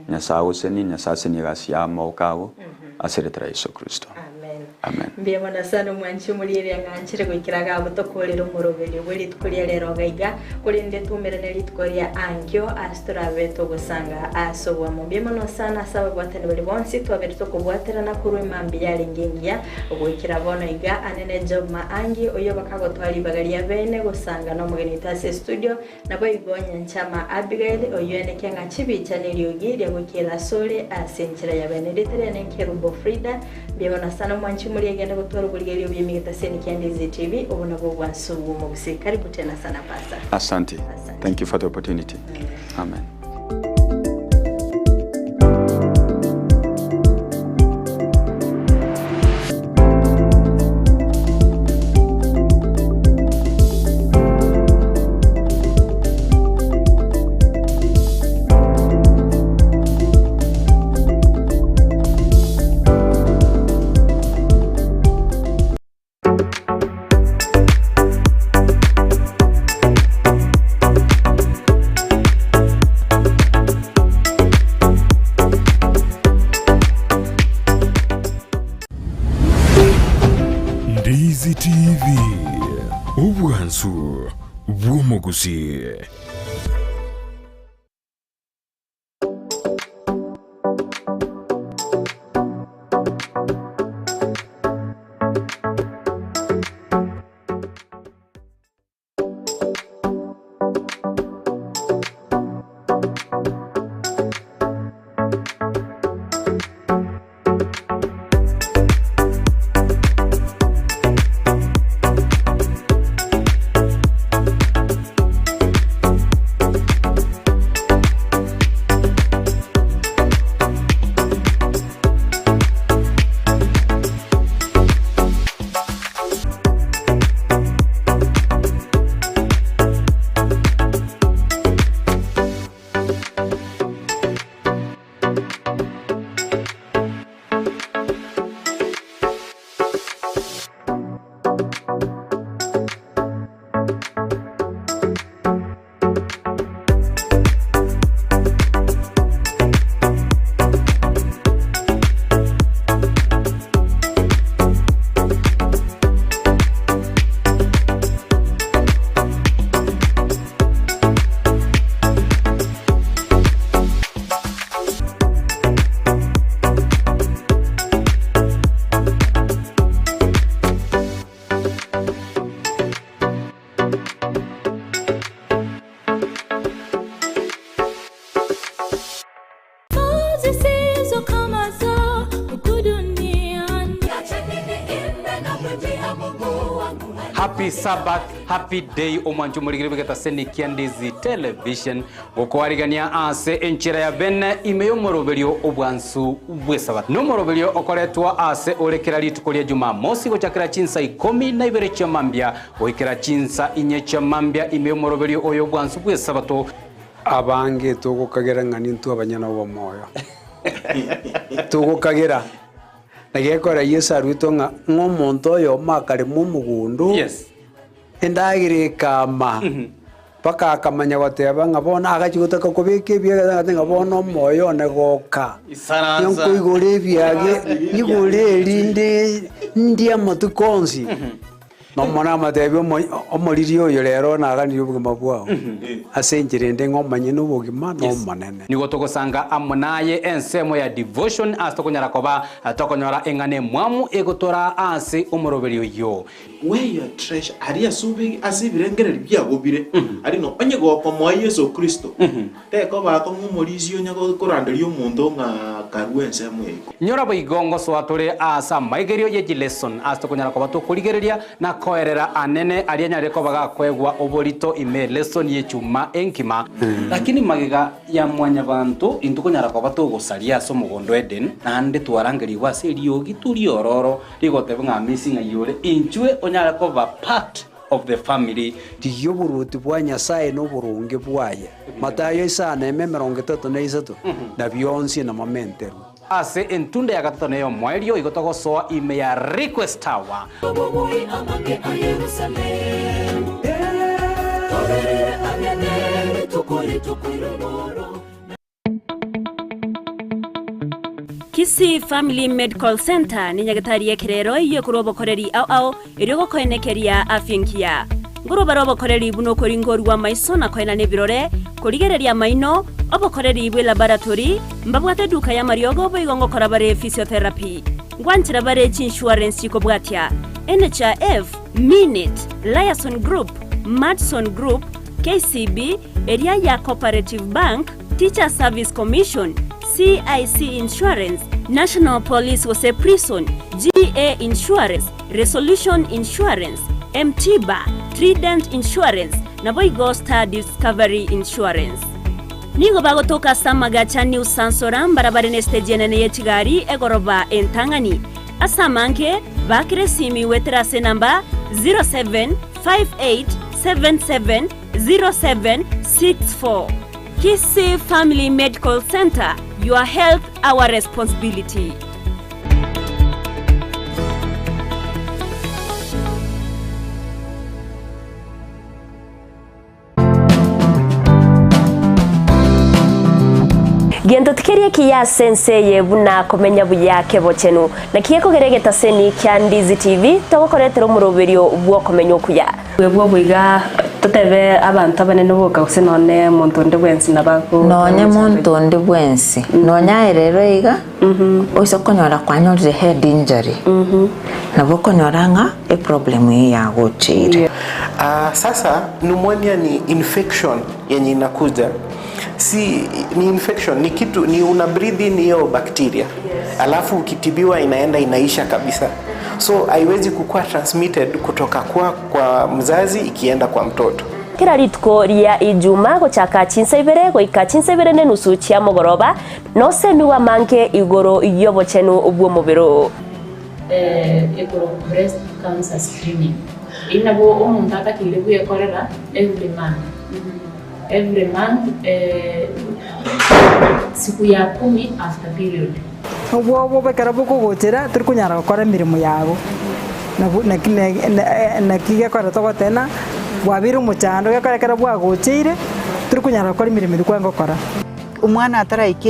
B: Nyasaye agoseni Nyasaye asenie egasi ya amaboko ago ase erieta ria Yeso Kristo.
A: Amen.
B: Amen.
A: Mbuya mono sana omwanchi omorieria ng'a nchire goikera iga abwo tokorere omoroberio bwe rituko ria rero iga iga, korende twaumerane rituko ria ankio ase torabe togosanga ase oboamo. Mbuya mono sana ase ababwatani baria bonsi twabere tokobwaterana korwa emambia yarenge engiya goikera bono iga. Ane ne Job Maangi oyio bakagotoa ribaga ria bene gosanga nomogeni oito ase estudio, Naboigo Nyanchama Abigail, oyio eneke ng'a chibicha neriogi ria goikera asore ase enchera ya bene. Erieta riane Nkerubo Frida, mbuya mono sana omwanchi omoria egende gotwara oborigereria obuya emigetaseni kia Ndizi TV, obo nabwo obwansu bw'omogusii. Karibu tena sana Pastor.
B: Asante.
A: Asante.
B: Thank you for the opportunity. Amen.
C: Ndizi TV, obwansu bw'omogusii.
F: Happy Sabbath, happy day omwancho omorigeri bw'egetaseni kia Ndizi Television gokwarigania ase enchera ya bene ime y'omoroberio obwansu bw'esabato. Nomoroberio okoretwa ase ore kera rituko ria Jumamosi gochakera chinsa ikomi na ibere chia mambia goikera chinsa inye chia mambia ime y'omoroberio oyo obwansu bw'esabato.
G: Abange togokagera ng'a nintwe abanyene obomoyo. Togokagera. Na gekora Yeso aruetwe ng'a ng'a omonto oyomo akarema omogondo,
F: Yes.
G: endagera ekama, mpaka akamanya goteba ng'a bono agachia gotaka kobeka ebiage agateba ng'a bono omoyo one goka,
F: Isaransa.
G: nkoigora ebiage, nyigore erinde ndie amatuko onsi. Nomonene amatebie omoriri oyo rero naganirie obogima bwao, ase enchera ende ng'a omanye nobogima n'Omonene.
F: Nigo togosanga amo naye ensemo ya devotion ase tokonyara koba tokonyora eng'ana emwamu egotoraa ase omoroberi oyio.
H: Where your treasure, aria ase obe ase ebirengererio biago bire, aria ng'a onye gokomoa Yeso Kristo, tekoba akong'u omorisia onye koranderia omonto ng'a karue ensemo eye.
F: Nyora boigo ngosoa tore aase amaigerio ye chileson ase tokonyara koba tokorigereria na koerera anene aria anyarire koba gakoegwa oborito ime lesson y'echuma enkima. Lakini magega ya mwanyabanto intwe konyara koba togosaria ase omogondo Eden, naende twarangerigwe ase eriogi riororo rigoteba ng'a Amisi ng'ai ore, inchwe onyare koba part of the family.
G: Rigia oboruoti bwa Nyasae na oboronge bwaye, Matayo isano eme emerongo etato na isato, na bionsi namomenterwe.
F: Ase entunda ya gatato na ey'omoerio igo togosoa ime ya Request Tower.
I: Obobui amange a Yerusalemu, toberere ang'e ne rituko rituko ri'omoro.
J: Kisii Family Medical Centre ne nyagetari y'ekerero eyio ekorwa obokoreri ao ao erio gokoenekeria afya engiya. Nkorwa bare obokoreri buna okoringorwa amaiso na koenana ebirore, korigereria amaino, obokoreri bwe laboratory, mbabwate eduka y'amariogo boigo ngokora bare physiotherapy. Ngwanchera bare chiinsurance chikobwatia, NHIF, Minit, Liason Group, Madison Group, KCB, eria ya Cooperative Bank, Teachers Service Commission, CIC Insurance, National Police gose Prison, GA Insurance, Resolution Insurance, M-Tiba, Trident Insurance, naboigo Star Discovery Insurance. Nigo bagotoka ase amagacha New Sansora mbarabare nesiteji enene ye chigari egoroba entang'ani. Ase amange, baakera esimi goetera ase enamba 0758770764. Kisii Family Medical Centre, your health our responsibility. Gento tikeri ekiya ase ense eye buna komenya buya kebochenu. Naki gekogera egetaseni kia Ndizi TV togokoretera omoroberio bw'okomenya okuya.
K: Bwebwo boiga totebe abanto abanene boka gose nonye monto onde bwensi nabo ago
L: Nonye monto onde bwensi, nonye aye rero iga, oise konyora kwanyorire head injury, nabo okonyora ng'a eproblem eyio yagocheire.
M: Sasa pneumonia ni infection yenye inakuja si ni infection ni kitu ni una breathe in hiyo bacteria alafu ukitibiwa inaenda inaisha kabisa so haiwezi kukua transmitted kutoka kwa, kwa mzazi ikienda kwa mtoto
J: Kera rituko ria Ijuma gochaka chinsa ibere goika chinsa ibere nenusu chia mogoroba, nosemigwe amange igoro y'obochenu bw'omobere oo.
N: Ekorokwa breast cancer screening. Eyio nabo omonto atakeire bwekorera every month, every month siku ya kumi after period.
O: Obwoba ekero bokogochera tori konyara gokora emeremo yago, nabo naki naki gekogera togoteba ng'a bwabeire omochando gekogera ekero bwagocheire tori konyara gokora emeremo eria kwarenge gokora.
P: Omwana ataraika.